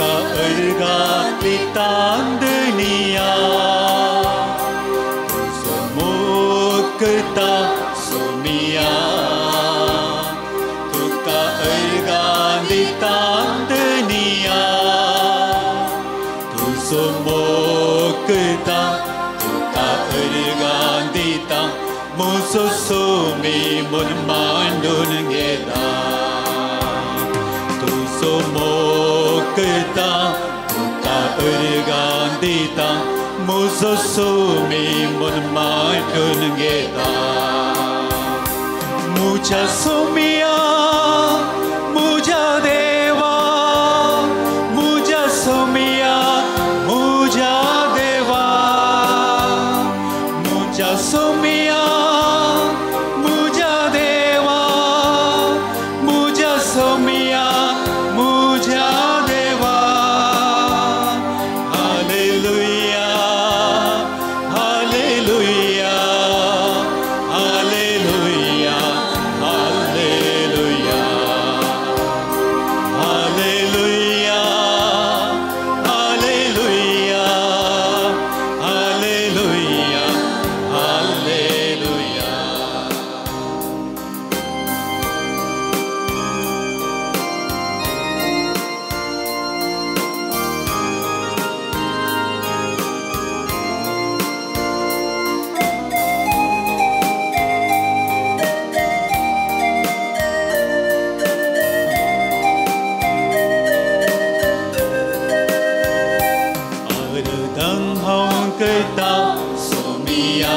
तुका अर्गां दिता धनिया तुजो मोग करता सोमिया तुका अर्गां दिता धनिया तुजो मोग करता तुका अर्गां दिता मुजो सोमी म्हूण मांडून घेता तुजो मोग करता तुका अर्गां दिता मुजो सोमी म्हूण मांडून घेता मुझ्या सोमिया मुझ्या देवा मुझ्या सोमिया मुझ्या देवा मुझ्या सोमिया मुझ्या देवा मुझ्या सोमिया मुझ्या देवा hallelujah hallelujah hallelujah hallelujah hallelujah hallelujah hallelujah hallelujah. आरदन हांव करता सोमिया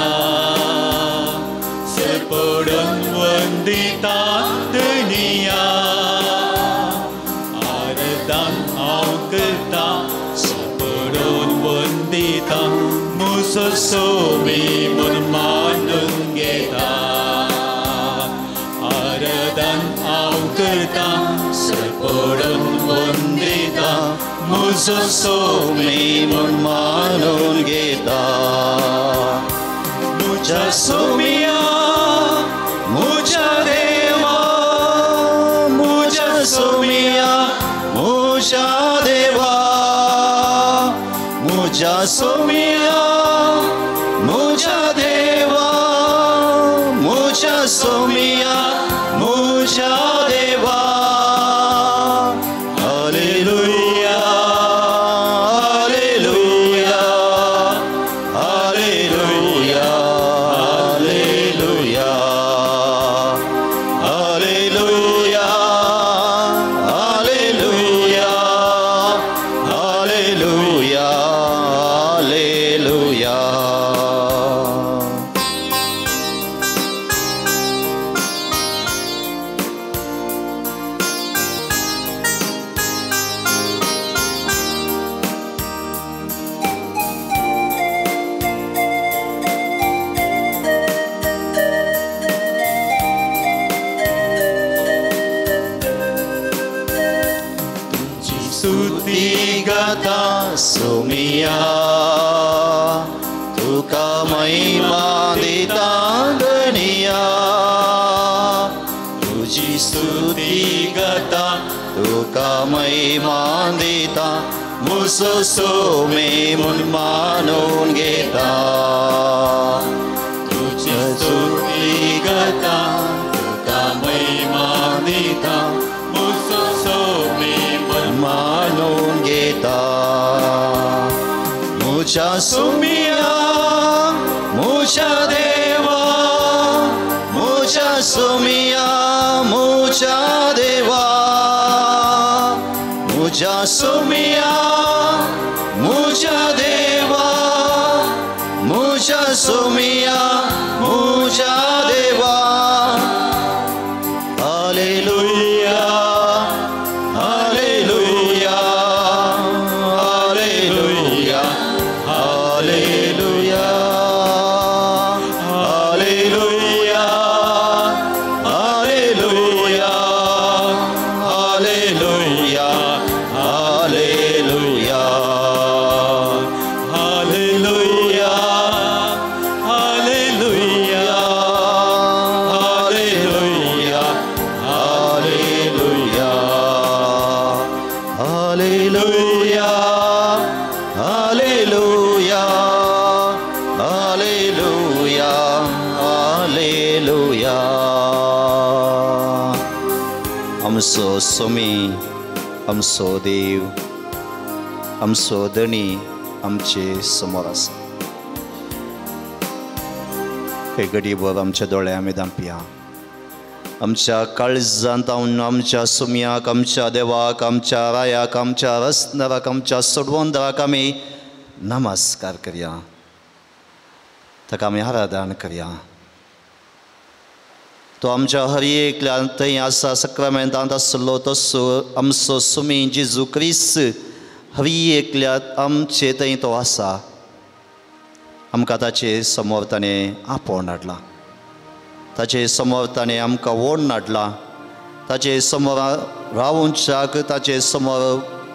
सरपडून वंदिता धनिया आरदन हांव करता सरपडून वंदिता मुजो सोमी म्हूण मानून घेता आरदन हांव करता सरपडून वंदिता मुजो सोमी म्हूण मानून घेता मुझ्या सोमिया मुझ्या देवा मुझ्या सोमिया मुझ्या देवा मुझ्या सोमिया मुझ्या देवा मुझ्या सोमिया मुझ्या देवा hallelujah hallelujah hallelujah hallelujah hallelujah hallelujah hallelujah hallelujah. तुजी स्तुती गाता सोमिया तुका महिमा दिता धनिया तुजी स्तुती गाता तुका महिमा दिता मुजो सोमी म्हूण मानून घेता तुजी स्तुती गाता तुका महिमा दिता मुजो सोमी म्हूण मानून घेता मुझ्या सोमिया मुझ्या देवा मुझ्या सोमिया मुझ्या देवा मुझ्या सोमिया मुझ्या देवा मुझ्या सोमिया मुझ्या देवा hallelujah hallelujah hallelujah hallelujah hallelujah hallelujah hallelujah hallelujah. आमचो सोमी, आमचो देव, आमचो धनी आमचे समोर आसा. हे घडीभर आमच्या दोळे आमी धांपया. आमच्या काळजांत आमच्या सुमयाक, आमच्या देवाक, आमच्या रायाक, आमच्या रसनराक, आमच्या सोडवंदराक आमी नमस्कार करया. ताका आमी आराधन करया. तो आमच्या हर एकल्यान थंय आसा सक्रामेंतांत आसलो तसो आमचो सुमी जेजू क्रिस्त हर एकल्यात आमचे थंय तो आसा. आमकां ताचे समोर ताणें आपोवन हाडला, ताचे समोर ताणें आमकां ओडून हाडला. ताचे समोर रावोवच्याक, ताचे समोर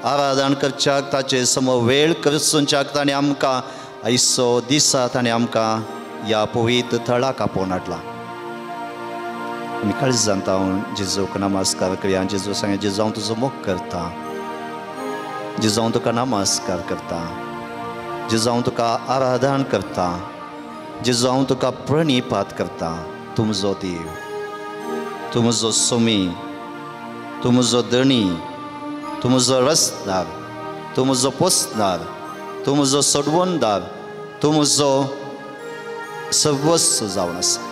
आराधन करच्याक, ताचे समोर वेळ करचुंच्याक ताणें आमकां आयचो दिसा ताणें आमकां ह्या पवित्र थळाक आपोवन हाडला. आमी काळजांत हांव जेजूक नमस्कार करया. जेजू सांगे, जेजू हांव तुजो मोग करता, जेजू हांव तुका नमस्कार करता, जेजू हांव तुका आराधन करता, जेजू हांव तुका प्रणिपात करता. तूं म्हजो देव, तूं म्हजो सोमी, तूं म्हजो धणी, तूं म्हजो रसदार, तूं म्हजो पोसदार, तूं म्हजो सोडवणदार, तूं म्हजो सर्वस्व जावन आसा.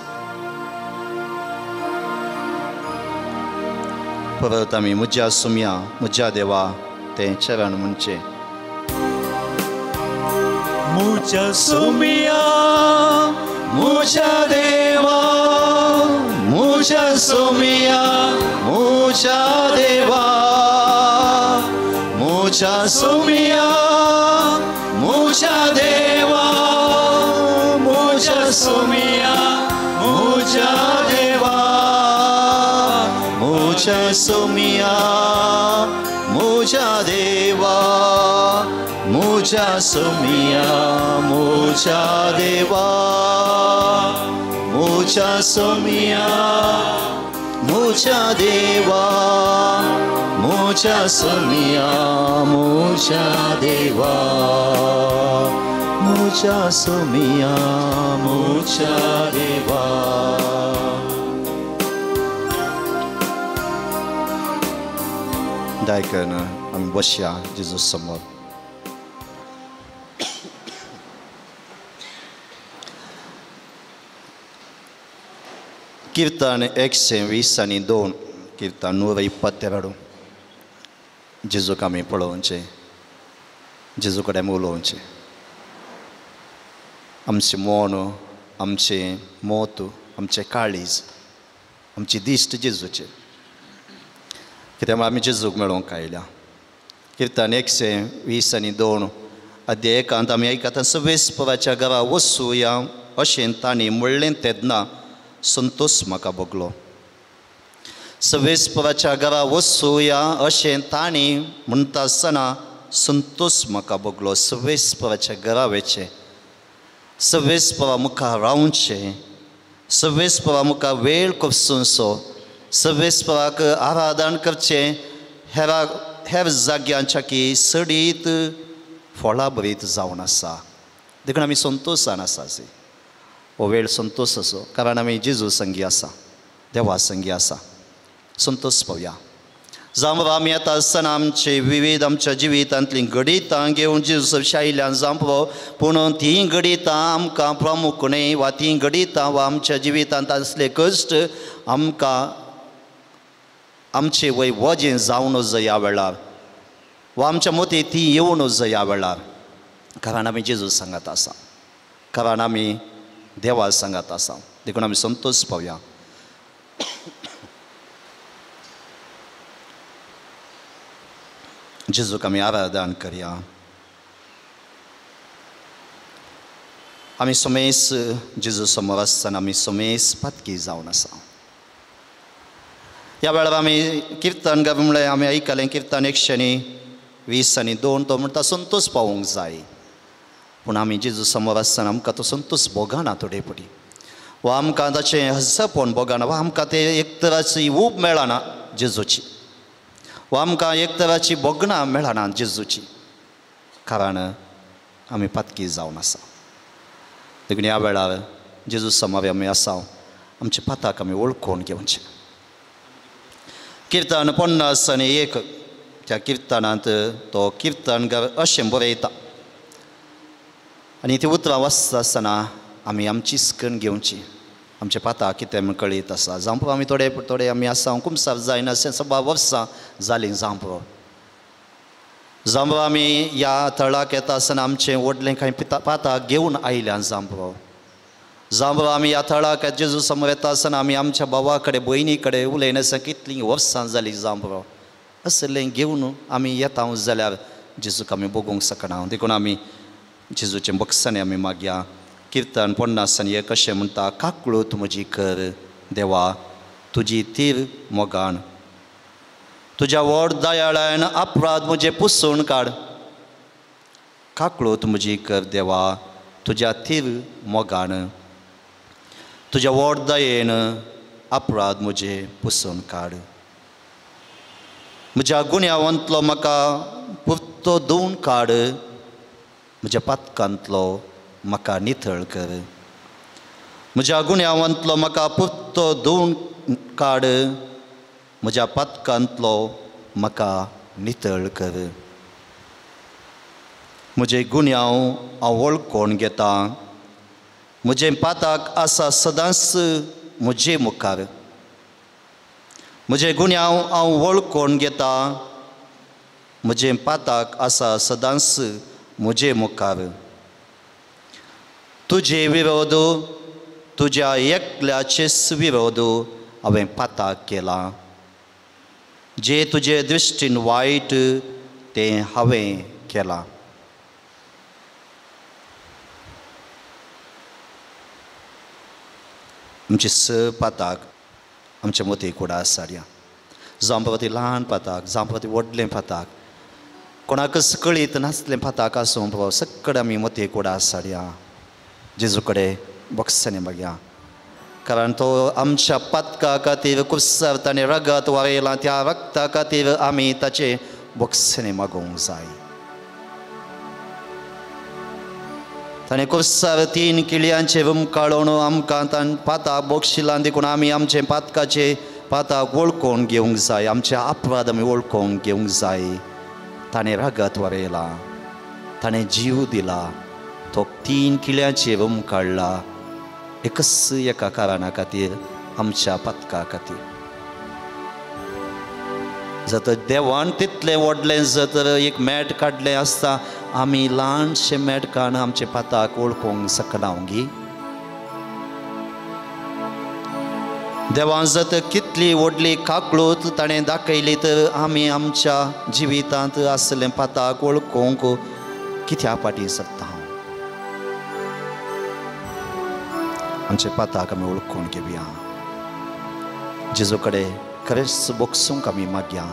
परत आमी म्हज्या सुमया, म्हज्या देवा तें चरण म्हणचें. म्हज्या सुमया, म्हज्या देवा, म्हज्या सुमया, म्हज्या देवा, म्हज्या सुमया, म्हज्या देवा, म्हज्या सुमया, म्हज्या देवा, म्हज्या सुमया, म्हज्या देवा, म्हज्या सुमया, म्हज्या देवा, म्हज्या सुमया, म्हज्या देवा, म्हज्या सुमया, म्हज्या देवा, म्हज्या सुमया, म्हज्या देवा. दायकन आमी बसया जेजू समोर. कीर्तन 122, कीर्तन 122. जेजूक आमी पळोवचें, जेजू कडेन आमी उलोवचें. आमचें मन, आमचें मत, आमचें काळीज, आमची दिश्ट जेजूचेर. कित्याक आमी जेजूक मेळोवंक आयल्या. कीर्तन 122 अध्याय 1 आमी आयकता, सवेस्पराच्या घरा वचुया अशें तांणी म्हणलें तेन्ना संतोष म्हाका भोगलो. सवेस्पराच्या घरा वचुया अशें तांणी म्हणटा आसतना संतोष म्हाका भोगलो. सवेस्पराच्या घरा वचचें, सवेस्परा मुखार रावचें, सवेस्परा मुखार वेळ करचो, सवेस्पराक आराधन करचें. हेरा हेर जाग्यांच्या की सडीत फळां बरीत जावन आसा. देखून आमी संतोशान आसा. हो वेळ संतोश असो, कारण आमी जेजू संगी आसा, देवा संगी आसा. संतोश पावया. जावं आमी येता आसतना आमचे विविध आमच्या जिवितांतलीं घडितां घेवन जेजू आयिल्ल्यान जावं पुरो, पूण तीं घडितां आमकां प्रमुख न्हय, वा तीं घडितां वा आमच्या जिवितांत आसले कश्ट आमकां आमचे वय वजें जावं नजो ह्या वेळार, वा आमच्या मती ती येवं नजो ह्या वेळार. कारण आमी जेजू सांगात आसा, कारण आमी देवा सांगात आसा. देखून आमी संतोश पावया. जेजूक आमी आराधन करया. आमी समेस जेजू समोर आसतना आमी समेस पातकी जावन आसा. ह्या वेळार आमी किर्तन म्हणल्यार आमी आयकलें किर्तन 122, तो म्हणटा संतोश पावूंक जाय. पूण आमी जेजू समोर आसतना आमकां तो संतोश भोगना थोडे फावटी, वा आमकां ताचें हजरपण भोगना, वा आमकां तें एक तराची ऊब मेळना जेजूची, वा आमकां एक तराची भोगणां मेळना जेजूची, कारण आमी पातकी जावन आसा. देखून ह्या वेळार जेजू समोर आमी आसा, आमच्या पाताक आमी वळखून घेवचें. किर्तन 51 त्या किर्तनांत तो किर्तनकार अशें बरयता आनी ती उतरां वाचता आसतना आमी आमची स्कन घेवची आमचे पाता कितें म्हण कळीत आसा. जावं पुरो आमी थोडे थोडे आमी आसा कुमसार जायना अशें सभा वर्सां जालीं. जावं पुरो जावं पुरो आमी ह्या थळाक येता आसतना आमचें व्हडलें कांय पाताक घेवन आयल्यान. जावं पुरो जावं पुरो आमी ह्या थळाक जेजू समोर येता आसतना आमी आमच्या भावा कडेन भयणी कडेन उलयनासतना कितलीं वर्सां जालीं. जावं पुरो असलें घेवन आमी येता जाल्यार जेजूक आमी बगूंक शकना. देखून आमी जेजूचें बक्षांनी आमी मागया. किर्तन 51 अशें म्हणटा, काकळूत म्हजी कर देवा तुजी तीर मोगान, तुज्या व्हड दयाळान अपराध म्हजे पुसून काड. काकळूत म्हजी कर देवा तुज्या तीर मोगान, तुज्या व्हड दयेन अपराध म्हजे पुसून काड. म्हज्या गुन्यांवांतलो म्हाका पुरतो धुवन काड, म्हज्या पातकांतलो म्हाका नितळ कर. म्हज्या गुन्यांवांतलो म्हाका पुरतो धुवन काड, म्हज्या पातकांतलो म्हाका नितळ कर. म्हजे गुन्यांव हांव वळखून घेता, म्हजें पाताक आसा सदांच म्हजे मुखार. म्हजे गुन्यांव हांव वळखून घेता, म्हजें पाताक आसा सदांच म्हजे मुखार. तुजे विरोध तुज्या एकल्याचेच विरोध हांवें पाताक केला, जे तुजे दृश्टीन वायट तें हांवें केलां. आमचे स पाताक आमच्या मोती कुडा आसाड्या. जावं बाबा ती ल्हान पाताक, जावं बाबा ती व्हडलें पाताक, कोणाकच कळीत नासलें पाताक आसूं बाबा सगळे आमी मोती कुडा आसाड्या. जेजू कडेन बक्षांनी मागया, कारण तो आमच्या पातका खातीर कुर्सार ताणें रगत वारयलां, त्या रगता खातीर आमी ताचे बक्षांनी मागूंक जाय. ताणें कुर्सार 3 किळयांचे रुमकाळोवन आमकां ताण पाताक बक्षिलां, देखून आमी आमचे पातकाचे पाताक वळखून घेवंक जाय, आमचे अपराध आमी वळखून घेवंक जाय. ताणें रगत वारयलां, ताणें जीव दिला, तो 3 किळयांचे रुम काडला एकच एका कारणा खातीर, आमच्या पातका खातीर. जर देवान तितलें व्हडलें जर एक मॅट काडलें आसता, आमी ल्हानशें मॅट काडून आमचे पाताक वळखूंक शकना गी. देवान जर कितली व्हडली काकळूत ताणें दाखयली तर आमी आमच्या जिवितांत आसलें पाताक वळखूंक कित्या फाटीं सरता. आमचे पाताक आमी वळखून घेवया, जेजू कडेन खरेंच बक्षूंक आमी मागया.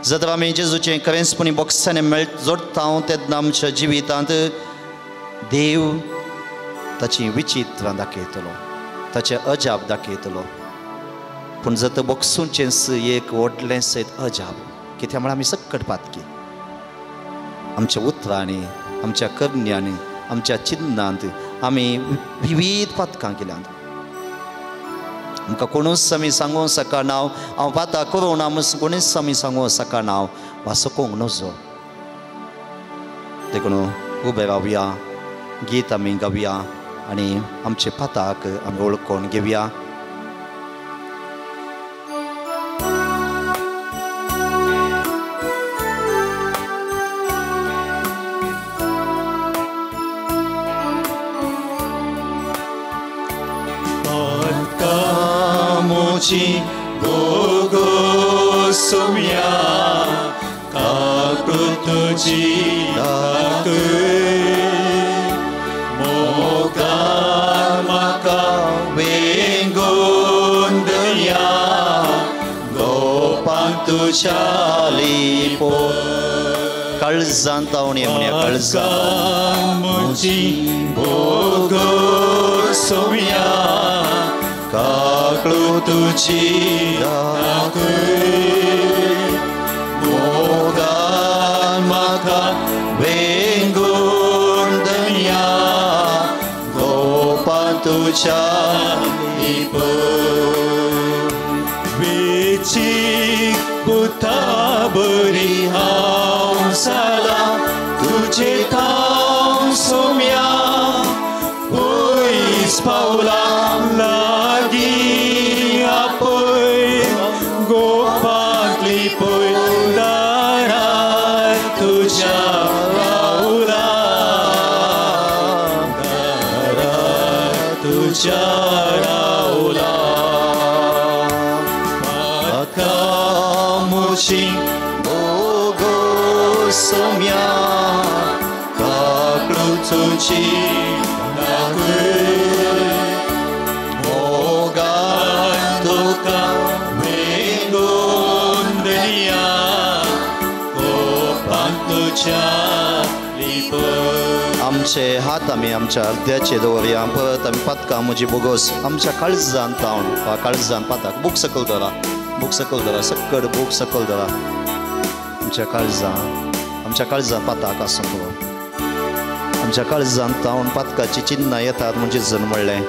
जर आमी जेजूचें खरेंचपणी बक्षांनी मेळ जोडटा तेन्ना आमच्या जिवितांत देव ताची विचित्रां दाखयतलो, ताचें अजाप दाखयतलो. पूण जर बक्षूंचेंच एक व्हडलें सयत अजाप, कित्याक म्हळ्यार आमी सक्कट पातकी, आमच्या उतरांनी, आमच्या करण्यांनी, आमच्या चिन्नांत आमी विविध पातकां केल्यांत. आमकां कोणूच आमी सांगूंक शकना हांव पातां करूं ना म्हूण कोणूच आमी सांगूंक शकना वा सकोंक नजो. देखून उबे रावया, गीत आमी गावया आनी आमचे पाताक आमी वळखून घेवया. Bogo sumya kakutuji daku mogan maka wengun dunya gopang tu chalipo kalzan tauni amunia kalzan muji bogo sumya काकळू तुझी दाखय मोगान म्हाका वेंगून दया गोपा तुझ्या लिपय विचित्रां जाला तुझे थाव सोम्या पयस पावला लागीं आपय गोपांतली पय दारार तुज्या रावला दारार तुज्या रावला पातकामुची बोगो सोम्या काकळू तुजी दाखय मोगान तुका वेंगून धरया गोपान तुज्या लिपय. आमचे हात आमी आमच्या अर्द्याचे दवरया. परत आमी पातकां म्हजी बोगोस आमच्या काळजान तावन वा काळजान पाताक बूक सकयल धरा, बूक सकयल धरा, सक्कड बूक सकयल धरा. आमच्या काळजान, आमच्या काळजान पाताक आसूंक पुरो. आमच्या काळजान तावन पातकाची चिन्नां येतात म्हणजे जण म्हणलें.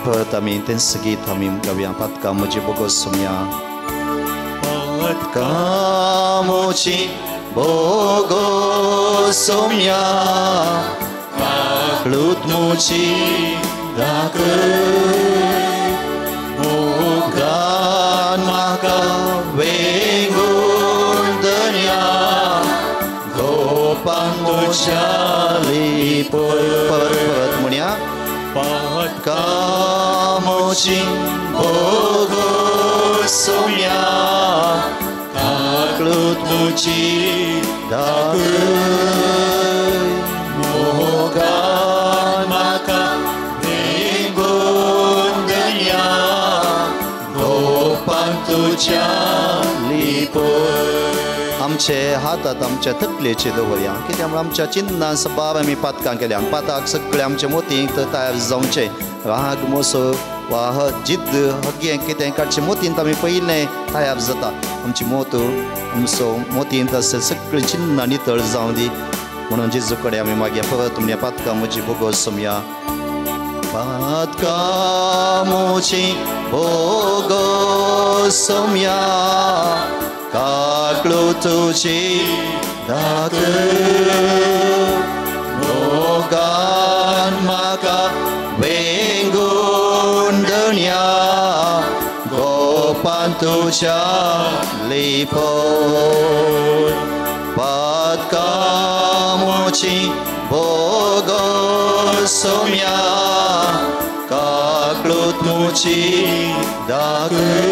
परत आमी तेंच गीत आमी गावया. पातकां म्हजी बोगोस सोमया, पातकां म्हजी बोगोस सोमया, काकळूत म्हजी दाखय मोगान म्हाका वेंगून धरया गोपान म्हज्या लिपय. परत परत म्हणया. पातकां म्हजी बोगोस सोमया, काकळूत म्हजी दाखय मोगान म्हाका वेंगून धरया गोपान तुज्या लिपय. आमचे हातात आमच्या तकलेचे दवरया, कित्याक म्हळ्यार आमच्या चिन्नां सबार आमी पातकां केल्या. पाताक सगळे आमचे मोतींक तयार जावचे राग मोसो वा जिद्द हगें कितें काडचें मोतींत आमी पयलें तयार जाता. आमची मोत आमचो मोतींत आसता सगळीं चिन्नां नितळ जावं दी म्हणून जेजू कडेन आमी मागीर परत म्हणया. पातकां म्हजी बोगोस सोमया, पातकां म्हजी बोगोस सोमया, काकळू तुजी दाखय मोगान म्हाका वेंगून धरया गोपान तुज्या लिपय. पातकां म्हजी बोगोस सोमया, काकळूत म्हजी दाखय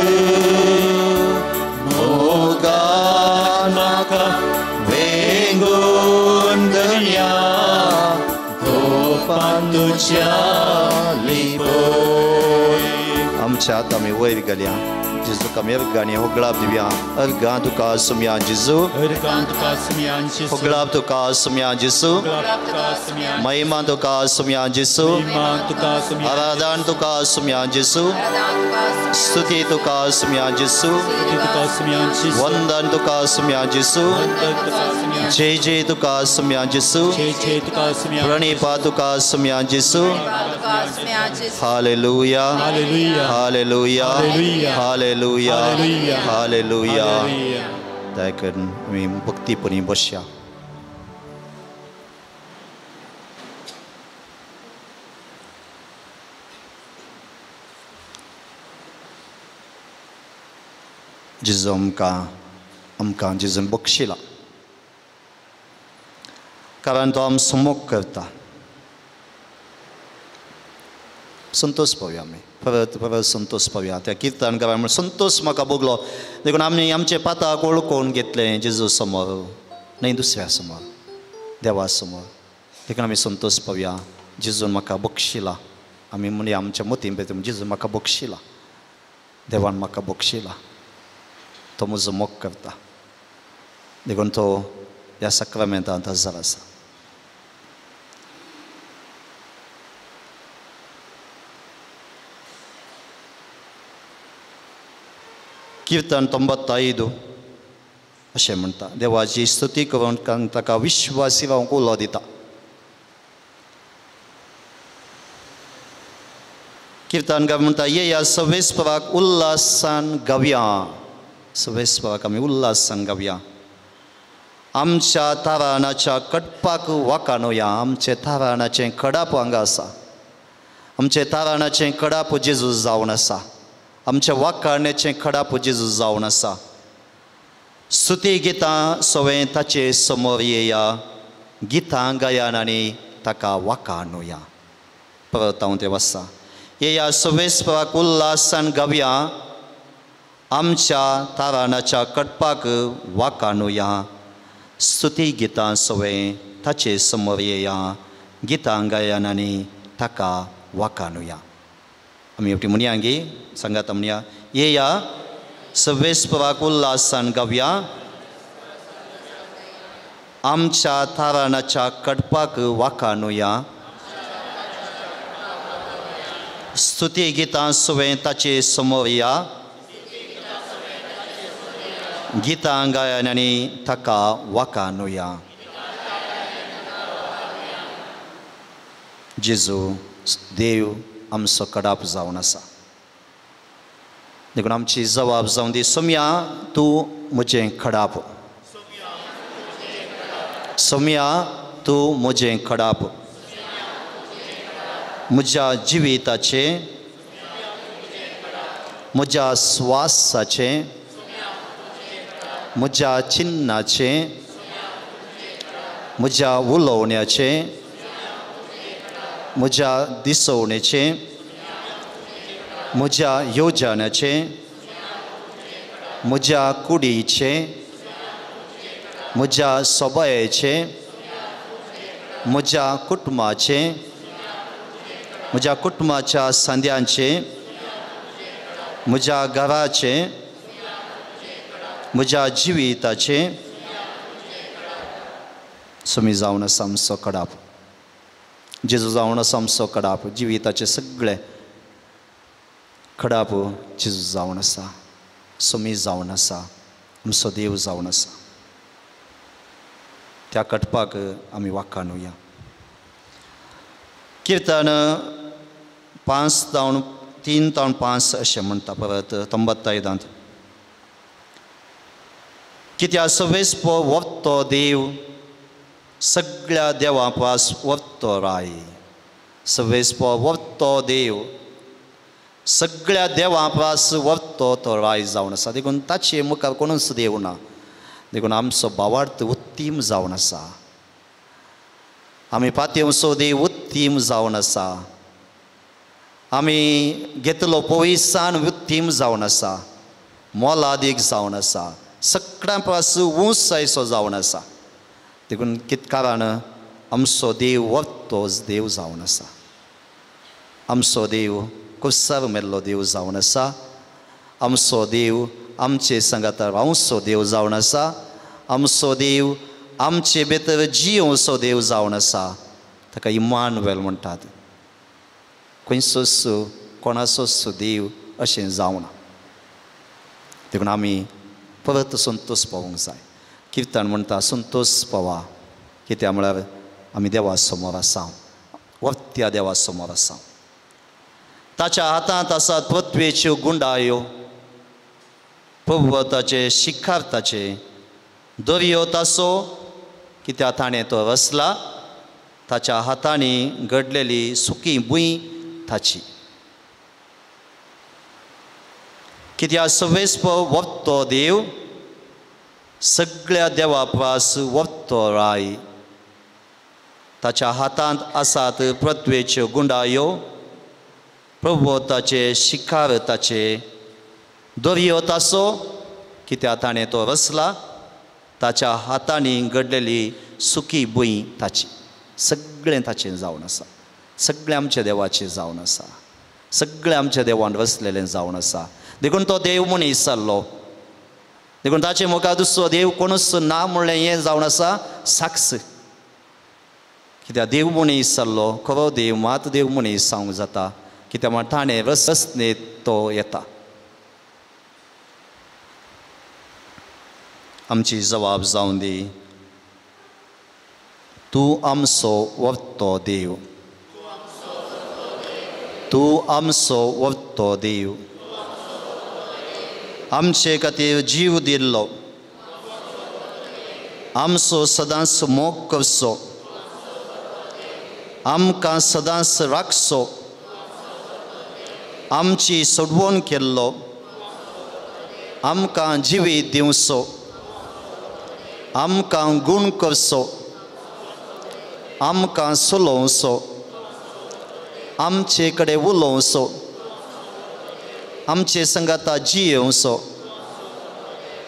मोगान म्हाका वेंगून धरया गोपान तुज्या लिपय. आमच्या आतां आमी वयर गेल्या जेजूक आमी अर्गांनी होगळाप दिवया. अर्गां तुका सोमया जेजू, होगळाप तुका सोमया जेजू, महिमा तुका सोमया जेजू, आराधन तुका सोमया जेजू, स्तुती तुका सोमया जेजू, वंदन तुका सोमया जेजू, जय जय तुका सोमया जेजू, प्रणिपा तुका सोमया जेजू. Hallelujah, hallelujah, hallelujah, hallelujah. दया करून आमी भक्तीपणी बसया. जेजू आमकां आमकां जेजून बक्षिला, कारण तो आमचो मोग करता. संतोष पावया आमी, परत परत संतोष पावया. त्या किर्तन गाय म्हण संतोष म्हाका भोगलो. देखून आमी आमचे पाताक वळखून घेतलें जेजू समोर, न्हय दुसऱ्या समोर, देवा समोर. देखून आमी संतोष पावया. जेजून म्हाका बक्षिला. आमी म्हणया आमच्या मतीन पळयता, जेजून म्हाका बक्षिला, देवान म्हाका बक्षिला, तो म्हजो मोग करता. देखून तो ह्या साक्रामेंतांत हजर आसा. किर्तन 95 अशें म्हणटा, देवाची स्तुती करून ताका विश्वासी रावंक उलो दिता. किर्तनकार म्हणटा, येया सवेस्पराक उल्हासान गावया. सवेस्पराक आमी उल्हासान गावया. आमच्या ताराणाच्या कटपाक वाकाणुया. आमचे ताराणाचें कडाप हांगा आसा. आमचे ताराणाचें कडाप जेजू जावन आसा. आमच्या वाकाणण्याचें कडाप जेजू जावन आसा. स्तुती गितां सवें ताचे समोर येया, गितां गायान आनी ताका वाकाणुया. परत हांव तें वाचता. येया सवेस्पराक उल्हासान गावया, आमच्या ताराणाच्या कटपाक वाकाणुया. स्तुती गितां सवें ताचे समोर येया, गितां गायान आनी ताका वाकाणुया. आमी एकटी म्हणया गे, सांगात म्हणया. येया सवेस्पराक उल्हासान गावया, आमच्या ताराणाच्या कडपाक वाकाणुया. स्तुती गितां सवें ताचे समोर या, गितां गायन आनी ताका वाकाणुया. जेजू देव आमचो कडाप जावन आसा. देखून आमची जबाब जावन दी, सोम्या तूं म्हजें खडाप, सोम्या तूं म्हजें खडाप, म्हज्या जिविताचें, म्हज्या स्वासाचें, म्हज्या चिन्नाचें, म्हज्या उलोवण्याचें, म्हज्या दिसवणेचें, म्हज्या योजनाचें, म्हज्या कुडीचें, म्हज्या सबायेचें, म्हज्या कुटुंबाचें, म्हज्या कुटुंबाच्या सांद्यांचें, म्हज्या घराचें, म्हज्या जिविताचें समी जावन आसा आमचो कडाप. जेजू जावन आसा आमचो कडाप. जिविताचें सगळें खडाप जेजू जावन आसा, समी जावन आसा, आमचो देव जावन आसा. त्या कटपाक आमी वाकाणुया. किर्तन 5 जावन 3 जावन 5 अशें म्हणटा. परत तंबत्तायदांत कित्या सवेस्पो वतो देव, सगळ्या देवां पास वतो राय. सवेस्पो वतो देव, सगळ्या देवां पास वतो तो राय जावन आसा. देखून ताचे मुखार कोणूच देव ना. देखून आमचो भावार्थ उत्तीम जावन आसा. आमी पातयेवचो देव उत्तीम जावन आसा. आमी घेतलो पयसान उत्तीम जावन आसा, मोलादीक जावन आसा, सगळ्यां पास ऊंच आयसो जावन आसा. देखून कित कारण आमचो देव वतोच देव जावन आसा. आमचो देव कुसार मेल्लो देव जावन आसा. आमचो देव आमचे सांगाता रावचो देव जावन आसा. आमचो देव आमचे भितर जियोवचो देव जावन आसा. ताका इमानुएल म्हणटात. खंयचोच कोणाचोच देव अशें जावना. देखून आमी परत संतोष पावूंक जाय. किर्तन म्हणटा संतोष पावा, कित्याक म्हळ्यार आमी देवा समोर आसा, वत्या देवा समोर आसा. ताच्या हातांत आसात पृथ्वेच्यो गुंडायो, पर्वताचे शिखर ताचे, दर्यो तासो कित्याक ताणें तो रचला, ताच्या हातांनी घडलेली सुकी भूंय ताची. कित्याक सवेस्प वतो देव, सगळ्या देवा पास वतो राय. ताच्या हातांत आसात पृथ्वेच्यो गुंडायो, पर्वताचे शिखर ताचे, दर्यो तासो कित्याक ताणें तो रचला, ताच्या हातांनी घडलेली सुकी भूंय ताची. सगळें ताचें जावन आसा. सगळें आमच्या देवाचें जावन आसा. सगळें आमच्या देवान रचलेलें जावन आसा. देखून तो देव मनीस जाल्लो. देखून ताचे मुखार दुसरो देव कोणूच ना म्हणलें हें जावन आसा साक्ष. कित्याक देव मनीस जाल्लो, खरो देव मात देव मनीस जावंक जाता. कित्याक म्हण ताणें रचनेत तो येता. आमची जबाब जावन दी, तूं आमचो वतो देव, तूं आमचो वतो देव, आमचे खातीर जीव दिल्लो, आमचो सदांच मोग करचो, आमकां सदांच राखचो, आमची सोडवण केल्लो, आमकां जिवीत दिवचो, आमकां गूण करचो, आमकां सुलोवचो, आमचे कडेन उलोवचो, आमचे संगाता जियेवचो,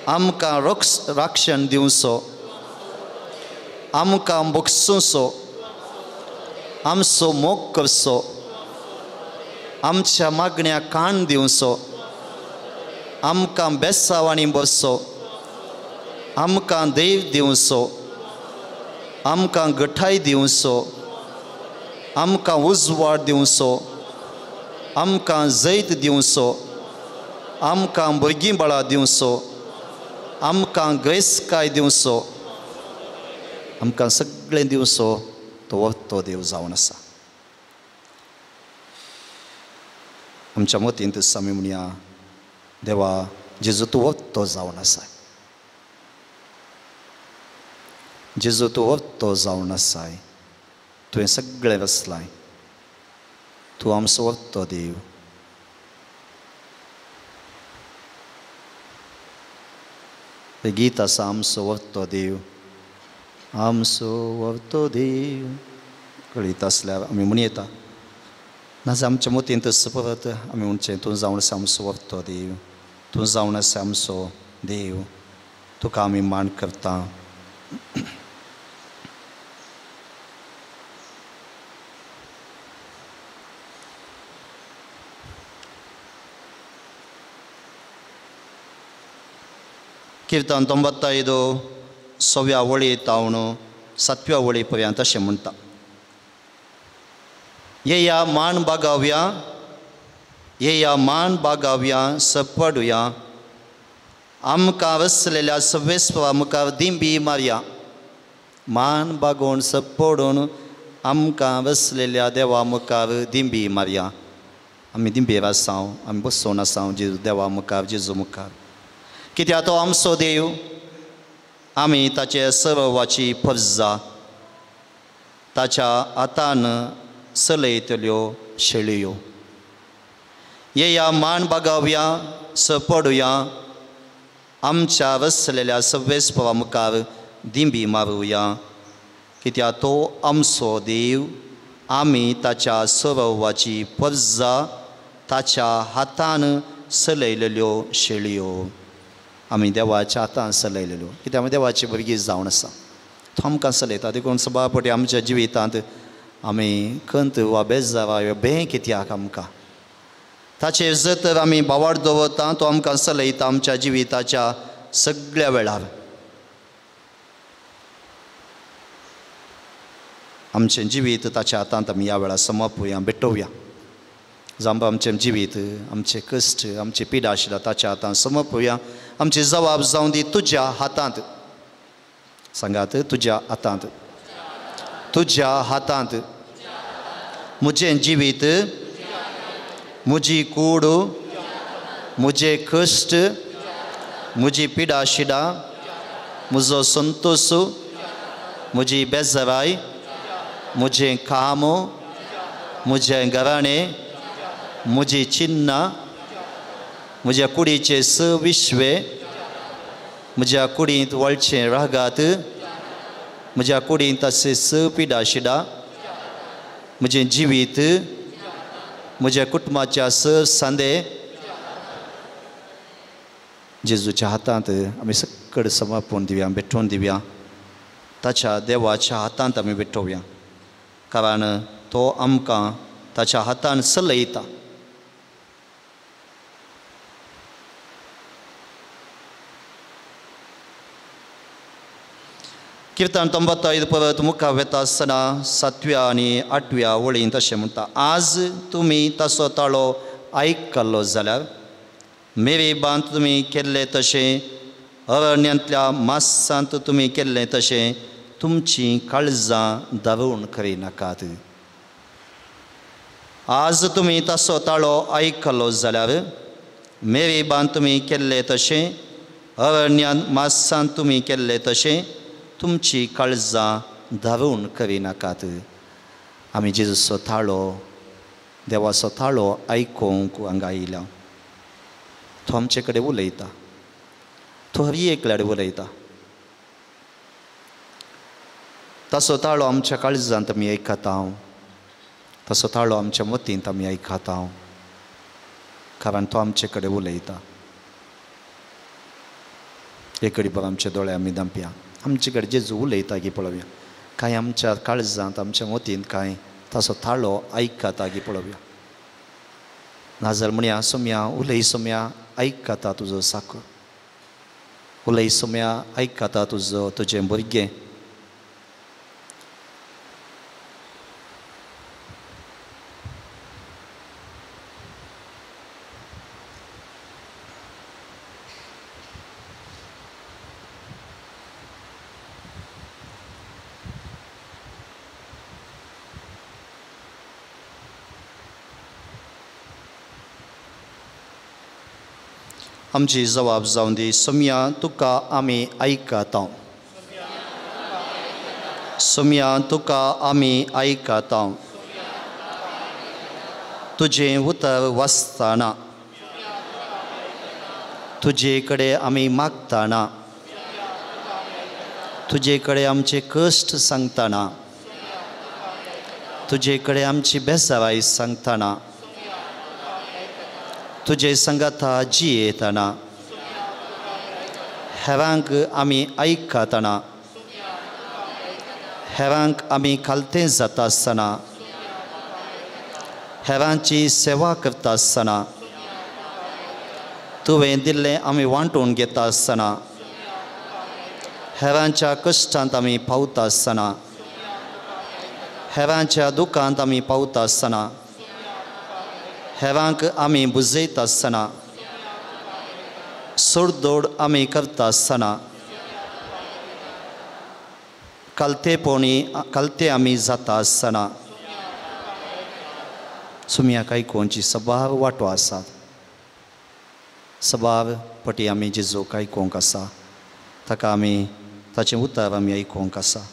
आमकां राक्षण दिवचो, आमकां बक्षुचो, आमचो मोग करचो, आमच्या मागण्या कान दिवचो, आमकां बेसावांनी बसचो, आमकां देव दिवचो, आमकां गठाय दिवचो, आमकां उजवाड दिवचो, आमकां जैत दिवचो, आमकां भुरगीं बाळां दिवचो, आमकां ग्रेसकाय दिवचो, आमकां सगळें दिवचो तो तो देव जावन आसा. आमच्या मतींत आमी म्हणया, देवा जेजू तूं तो जावन आसा, जेजू तूं तो जावन आसाय, तुवें सगळें वसलाय, तूं आमचो तो देव. तें गीत आसा, आमचो तो देव, आमचो तो देव कळीत आसल्यार आमी म्हणयता. नाजाल्यार आमच्या मतींत परत आमी म्हणचें, तूं जावन आसा आमचो तो देव, तूं जावन आसा आमचो देव, तुका आमी मान करता. कीर्तन 95 सव्या वळी तावन 7व्या वळी पर्यंत अशें म्हणटा, येया मान बागावया, येया मान बागावया सपडुया, आमकां वसलेल्या सवेस्वा मुखार दिंबी मारया. मान बागोवन सपडून आमकां वसलेल्या देवा मुखार दिंबी मारया. आमी दिंबेर आसाव, आमी बसोवन आसाव जेजू देवा मुखार, जेजू मुखार, कित्याक तो आमचो देव, आमी ताचे सर्वाची फर्जा, ताच्या हातान चलयतल्यो शेळयो. येया मान बागावया सपडुया, आमच्या वसलेल्या सवेस्पवा मुखार दिंबी मारुया, कित्याक तो आमचो देव, आमी ताच्या सर्वाची फर्जा, ताच्या हातान चलयलेल्यो शेळयो. आमी देवाच्या हातान चलयलेल्यो, कित्याक आमी देवाची भुरगीं जावन आसा, तो आमकां चलयता. देखून सभापटी आमच्या जिवितांत आमी खंत वा बेजार वा बें कित्याक आमकां ताचेर जर तर आमी बावाड दवरता, तो आमकां चलयता आमच्या जिविताच्या सगळ्या वेळार. आमचें जिवीत ताच्या हातांत आमी ह्या वेळार समर्पुया, भेटोवया. जांब आमचें जिवीत, आमचे कश्ट, आमची पिडा आशिल्ल्या ताच्या हातांत समर्पुया. आमची जबाब जावं दी तुज्या हातांत. सांगात, तुज्या हातांत, तुज्या हातांत म्हजें जिवीत, म्हजी कूड, म्हजे कश्ट, म्हजी पिडा शिडा, म्हजो संतोश, म्हजी बेजाराय, म्हजें काम, म्हजें घराणें, म्हजी चिन्नां, म्हज्या कुडीचे स विश्वे, म्हज्या कुडींत वळचें रागात, म्हज्या कुडींत अशें स पिडा शिडा, म्हजें जिवीत, म्हज्या कुटुंबाच्या स सांदे जेजूच्या हातांत आमी सकड समर्पण दिवया, भेटोवन दिवया. ताच्या देवाच्या हातांत आमी भेटोवया, कारण तो आमकां ताच्या हातान चलयता. कीर्तन 95 परत मुखार वेता आसतना 7व्या आनी 8व्या वळींत अशें म्हणटा, आज तुमी ताचो ताळो आयकलो जाल्यार मेरेबांत तुमी केल्लें तशें, अरण्यांतल्या मासांत तुमी केल्लें तशें, तुमचीं काळजां दारून करिनाकात. आज तुमी ताचो ताळो आयकलो जाल्यार मेरेबांत तुमी केल्लें तशें, अरण्यांत मासांत तुमी केल्लें तशें, तुमची काळजां धांवून करिनाकात. आमी जेजूचो थाळो, देवाचो थाळो आयकूंक हांगा आयल्या. तो आमचे कडेन उलयता, तो हर एकल्याड उलयता. ताचो ताळो आमच्या काळजांत आमी आयकता, ताचो ताळो आमच्या मतींत आमी आयकता, कारण तो आमचे कडेन उलयता. एक कडी बघ आमचे दोळे आमी दांपया, आमचे कडेन जेजू उलयता की पळोवया, कांय आमच्या काळजांत आमच्या मतींत कांय ताचो ताळो आयकता की पळोवया. नाजाल्यार म्हणया सोम्या उलय, सोम्या आयकता तुजो साकर, उलय सोम्या आयकता तुजो तुजें भुरगें. आमची जबाब जावन दी, सोम्या तुका आमी आयकता, सोम्या तुका आमी आयकता. तुजें उतर वाचतना, तुजे कडेन आमी मागतना, तुजे कडेन आमचे कश्ट सांगतना, तुजे कडेन आमची बेजाराय सांगतना, तुजे संगाता जियेतना, हेरांक आमी आयकतना, हेरांक आमी खालतें जाता आसतना, हेरांची सेवा करता आसतना, तुवें दिल्लें आमी वांटून घेता आसतना, हेरांच्या कश्टांत आमी पावता आसतना, हेरांच्या दुखांत आमी पावता आसतना, हेरांक आमी बुजयता आसतना, सोडदोड आमी करता आसतना, कालतेपणी कालते आमी जाता आसतना, सुम्या कांय सबार वांटो आसात, सबार पटी आमी जेजूक आयकूंक आसा, ताका आमी ताचें उतर आमी आयकूंक आसा.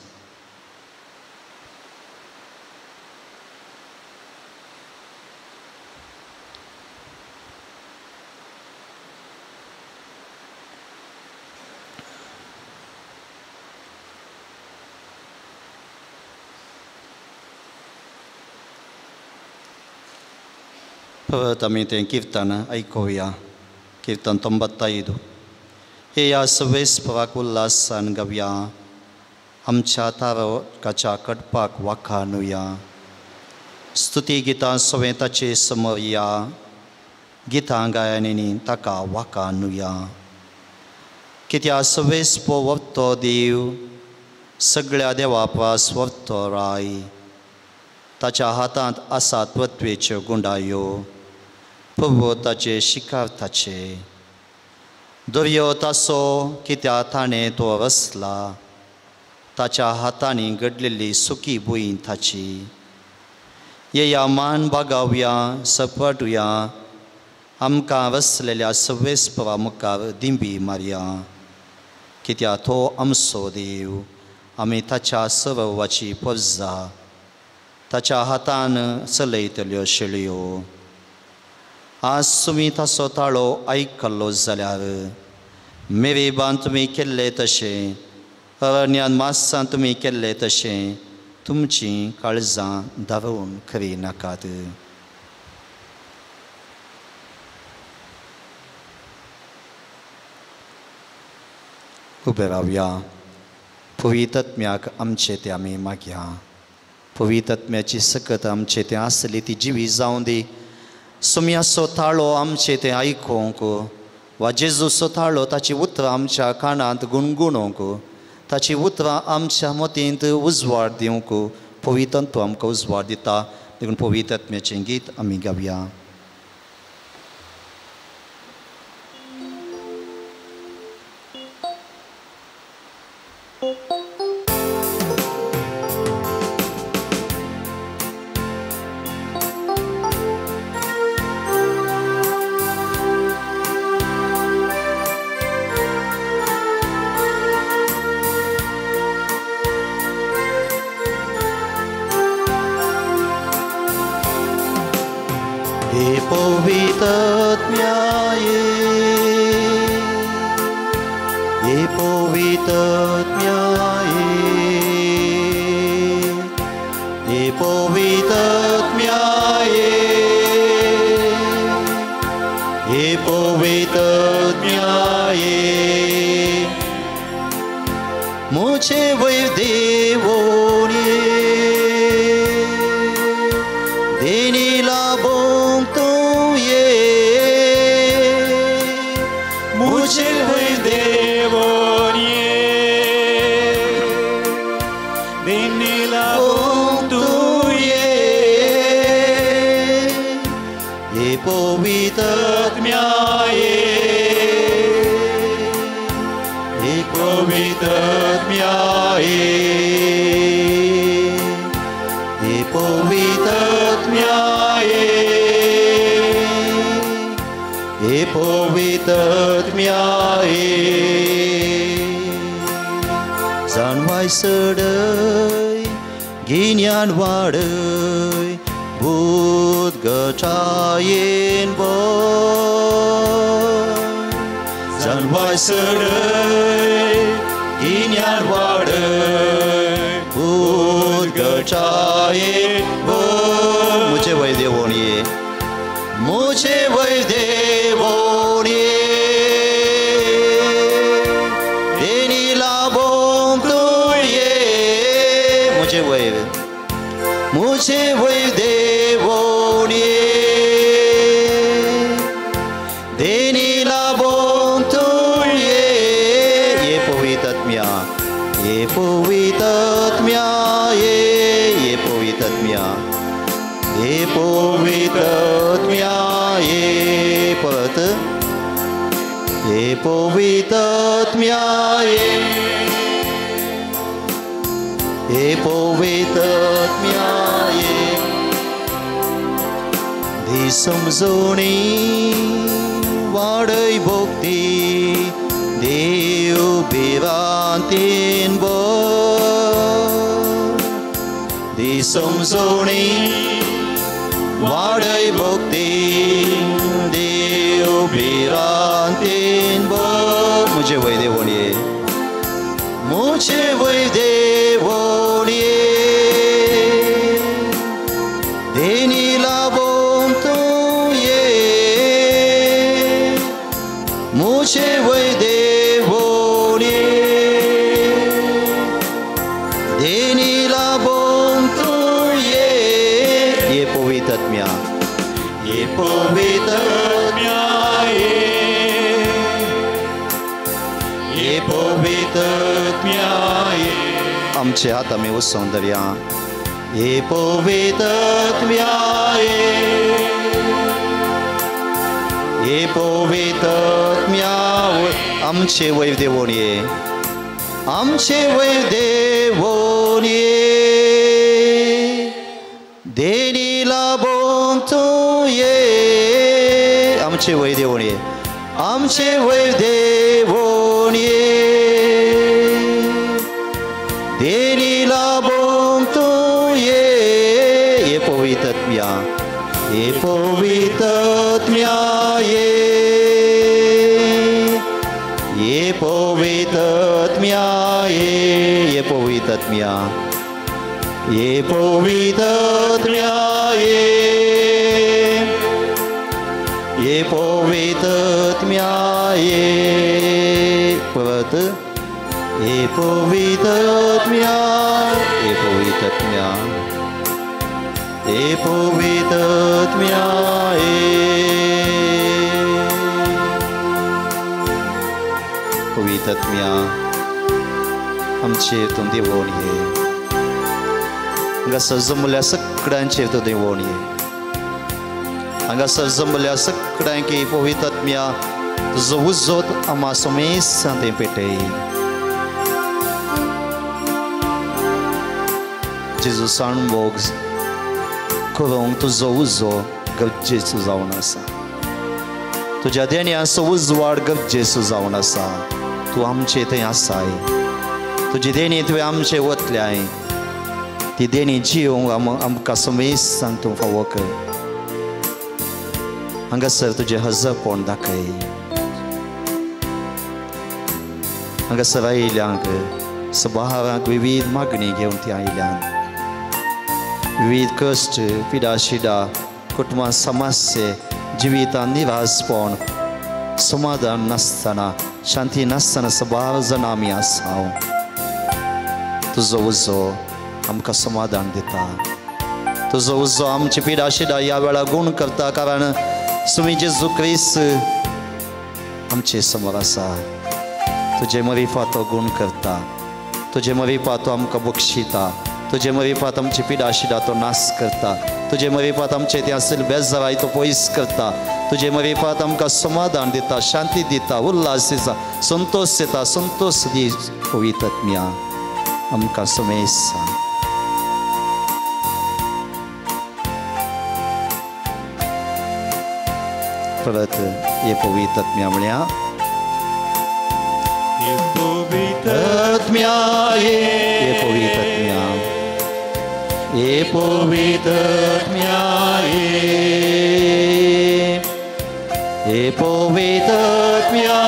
परत आमी तें किर्तन आयकुया. किर्तन 95. हे ह्या सवेस्पराक उल्हासान गावया, आमच्या तारकाच्या कडपाक वाखाणुया. स्तुती गितां सवें ताचे समोर या, गितां गायनांनी ताका वाखाणुया. कित्या सवेस्पो वर्तो देव, सगळ्या देवा प्रास वर्तो राय. ताच्या हातांत आसात पृथ्वेच्यो गुंडायो, प्रभु ताचे शिकार ताचे. दर्यो तासो कित्या ताणें तो रसला, ताच्या हातांनी घडलेली सुकी भूंय ताची. येया मान बागावया सपटुया, आमकां रसलेल्या सवेस्परा मुखार दिंबी मारया. कित्या तो आमचो देव, आमी ताच्या सर्वाची परजा, ताच्या हातान चलयतल्यो शेळयो. आज तुमी ताचो ताळो आयकल्लो जाल्यार, मेरेबान तुमी केल्ले तशें, अरण्यान मासां तुमी केल्ले तशें, तुमचीं काळजां धांवून करी नाकात. उबे रावया. पवित्रत्म्याक आमचे ते आमी मागया. पवित्रत्म्याची सकत आमचे ते आसली ती जिवी जावं दी. सुम्याचो ताळो आमचे ते आयकूंक, वा जेजूचो ताळो ताची उतरां आमच्या कानांत गुणगुणोंक, ताची उतरां आमच्या मतींत उजवाड दिवंक पवित्रत्व आमकां उजवाड दिता. देखून पवित्रत्म्याचें गीत आमी गावया. पवित्र ये, ये पवित्र ये, ये पवित्र ये, ये पवित्र ये। मुझे वै देवोनी देनी लाभों तू ये, मुझे वै देवोनी देनी लाभों तू ये, ये पवित्र ये, ये पवित्र ये, ये पवित्र ये, ये पवित्र ये। जाणवाय सडय गिन्यान वाडय भूत गटायेन बोय, जाणवाय सडय गिन्यान वाडय भूत गटायेन बोय। मुझे वै देवोनी, मुझे वै देवोनी देनी लाभों तू ये, मुझे वै, मुझे वै देवोनी देनी लाभों तू ये, ये पवित्र ये पवित्र ये, ये पवित्र ये पवित्र ये, परत ये पवित्र ये, ये पवित्र ये। दी समजोणी वाडय भक्ती देव भिरांतीन बोय, दी समजोणी वाडय भक्ती देव भिरांतीन बोय। मुझे वै देवोनी, मुझे वै देवोनी देनी लाभों तू ये, मुझे वै देवोनी देनी लाभों तू ये, ये पवित्र ये पवित्र ये, ये पवित्र ये। आमचे हात आमी वसोवन धरया। हे पवित्र ये, हे पवित्र आमचे वैर देवोनी, आमचे वैर देवोनी देनी लाभों तू ये, आमचे वैर देवोनी, आमचे वैर देवोनी देनी लाभों तू ये, ये पवित्र ये पवित्र ये, ये पवित्र ये, ये पवित्र ये पवित्र ये, ये पवित्र ये, परत ये पवित्र ये पवित्र ये पवित्र ये। पवित्र आमचे तूं देवोन ये, हांगासर जमल्या सगळ्यांचेर तूं देवोन ये, हांगासर जमल्या सगळ्यांक पवित्र तुजो उजोत आमा समेसान तें पेटय। जेजूसान मोग करूंक तुजो उजो गरजेचो जावन आसा, तुज्या देण्याचो उजवाड गरजेचो जावन आसा। तूं आमचे थंय आसाय, तुजी देणी तुवें आमचे वतल्याय, ती देणी जिवंक आमकां समेसान तूं फावो कर। हांगासर तुजें हजरपण दाखय. हांगासर आयिल्ल्यांक सभारांक विविध मागणी घेवन ती आयिल्ल्यान विविध कश्ट पिडा शिडा कुटुंबा समस्ये जिवितान निराशपण समाधान नासतना शांती नासतना सबार जाणां आमी आसा. तुजो उजो आमकां समाधान दिता. तुजो उजो आमची पिडा शिडा ह्या वेळार गूण करता, कारण सुमी जेजू क्रिस्त आमचे समोर आसा. तुजे मरिफात तो गूण करता, तुजे मरिफात तो आमकां बक्षिता, तुजे मरिफात आमची पिडा शिडा तो नाश करता, तुजे मरिफात आमचे ते आशिल्ले बेजाराय तो पयस करता, तुजे मरिफात आमकां समाधान दिता, शांती दिता, उल्हास दिता, संतोश दिता. संतोश दी पवित्र आत्म्या आमकां सुमेस. परत हे पवित्र आत्म्या म्हळ्या हे पवित्र आत्म्या, हे पवित्र आत्म्या, हे पवित्र आत्म्या, हे पवित्र आत्म्या,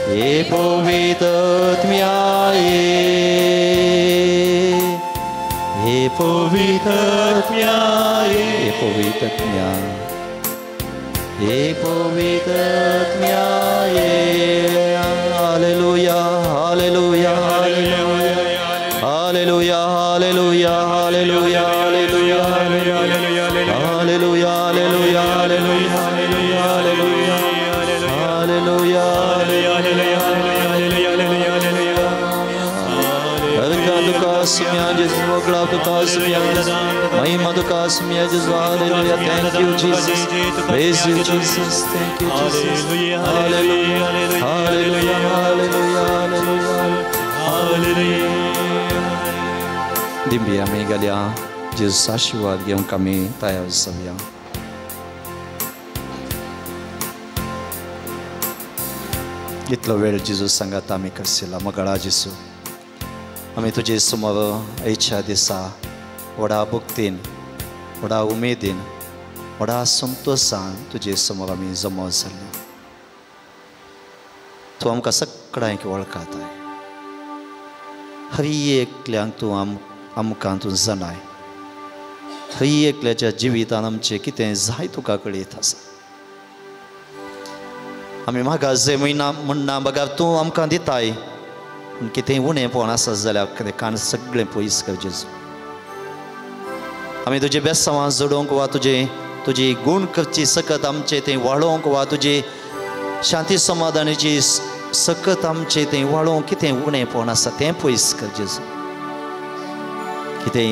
हे पवित्र आत्म्या, हे पवित्र आत्म्या, हे पवित्र आत्म्या, हे पवित्र आत्म्या. Hallelujah, hallelujah, hallelujah, hallelujah, hallelujah, hallelujah, hallelujah, hallelujah, hallelujah, hallelujah, hallelujah. Hallelujah. Thank you, Jesus. Praise you, Jesus. Thank you, Jesus. Hallelujah. Hallelujah. Hallelujah. Hallelujah. दिंबी आमी गेल्या जेजूचो आशिर्वाद घेवंक आमी तयार जावया. इतलो वेळ जेजू सांगात आमी करसिला. मगळा जेजू, आमी तुजे समोर आयच्या दिसा व्हडा भक्तीन, व्हडा उमेदीन, व्हडा संतोशान तुजे समोर आमी जमो जाल्ले. तूं आमकां सगळ्यांक वळखताय. हर एकल्यांक तूं आमकां तूं जाणाय. हर एकल्याच्या जिवितान आमचें कितें जाय तुका कळयत आसा. आमी मागा जय म्हयना म्हणना बगर तूं आमकां दिताय, पूण कितें उणेंपण आसा जाल्यार कान सगळें पयस कर जेजू. आमी तुजे बेसांवां जोडूंक वा तुजे तुजी गूण करची सकत आमचें तें वाडोवंक वा तुजी शांती समाधानाची सकत आमचें तें वाडोवंक कितें उणेंपण आसा तें पयस कर जेजू. कितें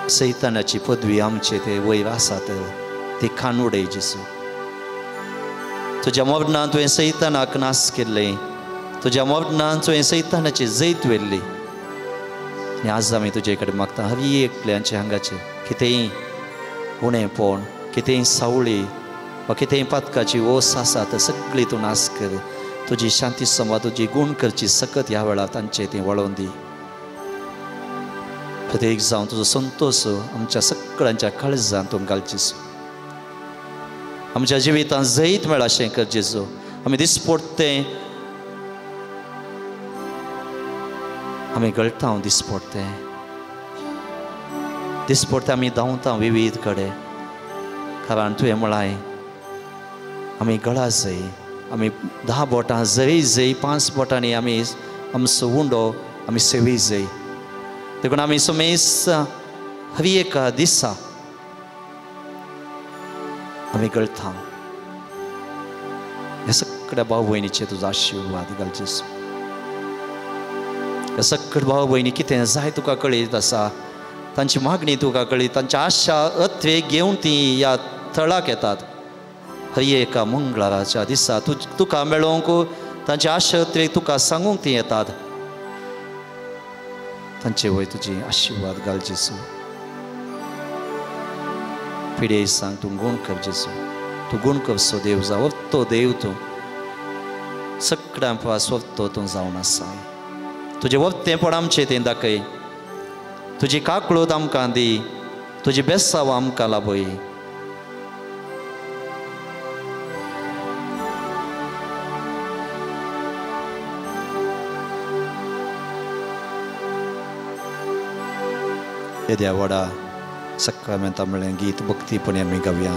सैतानाची पदवी आमचे ते वयर आसा तर ती खाण उडय जेजू. तुज्या मरणान तुवें सैतानाक नाश केल्लें, तुज्या मरणान तुवें सैतानाची जैत व्हेल्ली. आनी आज आमी तुजे कडेन मागता हर एकल्यांचे हांगाचें कितेंय उणेंपण, कितेंय सावळी वा कितेंय पातकाची ओस आसा तर सगळी तूं नाश कर. तुजी शांती समाज, तुजी गूण करची सकत ह्या वेळार तांचें ती वळोवन दी. प्रत्येक जावन तुजो संतोश आमच्या सगळ्यांच्या काळजान तूं घाल जेजू. आमच्या जिवितांत जैत मेळ अशें कर जेजू. आमी दिसपडतें आमी गळटा दिसपडतें, दिसपडतें आमी धांवता विविध कडेन, कारण तुवें म्हळाय आमी गळा जय, आमी 10 बोटां जय जय, 5 बोटांनी आमी आमचो उंडो आमी सेवी जय. देखून आमी सुमेस हर एका दिसा आमी गळटा. ह्या सगळ्या भाव भयणीचे तुजो आशिर्वाद घाल जेजू. ह्या सगळ्या भाव भयणी कितें जाय तुका कळयत आसा, तांची मागणी तुका कळयत, तांच्या आशा अत्वे घेवन ती ह्या थळाक येतात. हर एका मंगळाराच्या दिसा तुका मेळोवंक तांची आशा अत्वे तुका सांगूंक ती येतात. तांचे वयर तुजी आशिर्वाद घाल जेजू. पिडे सांग तूं गूण कर जेजू. तूं गूण करचो देव जाव, तो देव तूं सगळ्यां पास वतो तूं जावन आसाय. तुजें वक्तेंपण आमचें तें दाखय. तुजी काकळूत आमकां दी, तुजी बेसांव आमकां लाभय. येद्या व्हडा सक्रामेंता म्हळ्ळें गीत भक्तीपणी आमी गावया.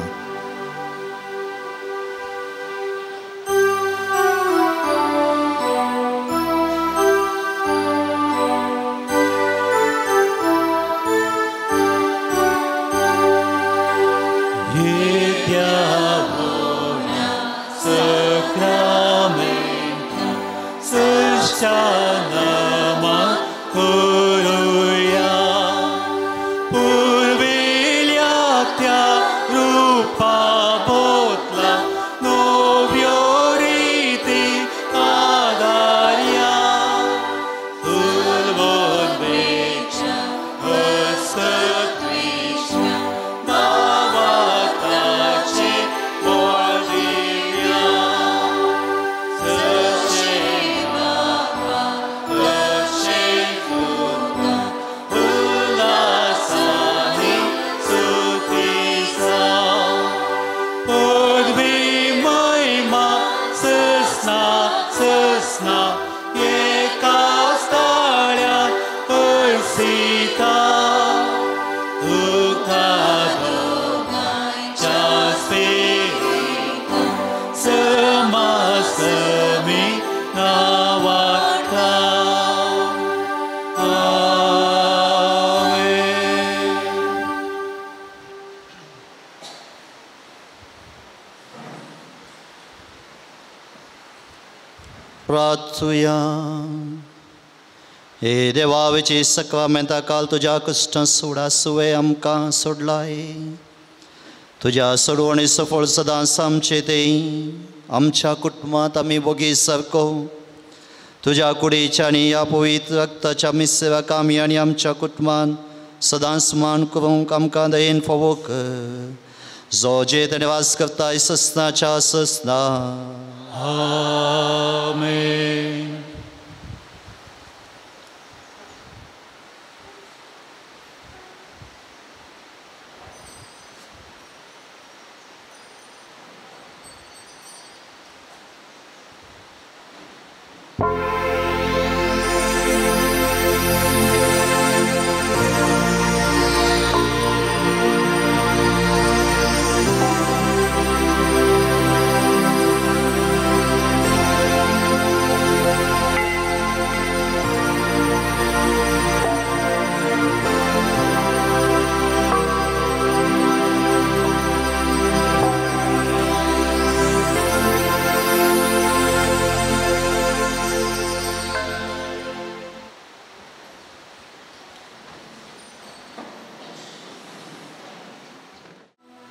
प्रार्थुया. हे देवावेची सक्रामेंता काल तुज्या कश्ट सोडा सुवे आमकां सोडलाय. तुज्या सोडवणी सफळ सदांच आमचे ते आमच्या कुटुंबांत आमी बोगी सारको तुज्या कुडीच्या आनी ह्या पवित्र रक्ताच्या मिसराक आमी आनी आमच्या कुटुंबान सदांच मान करूंक आमकां दयेन फावो कर, जो जेत आनी वास करताय ससनाच्या ससना. आमेन.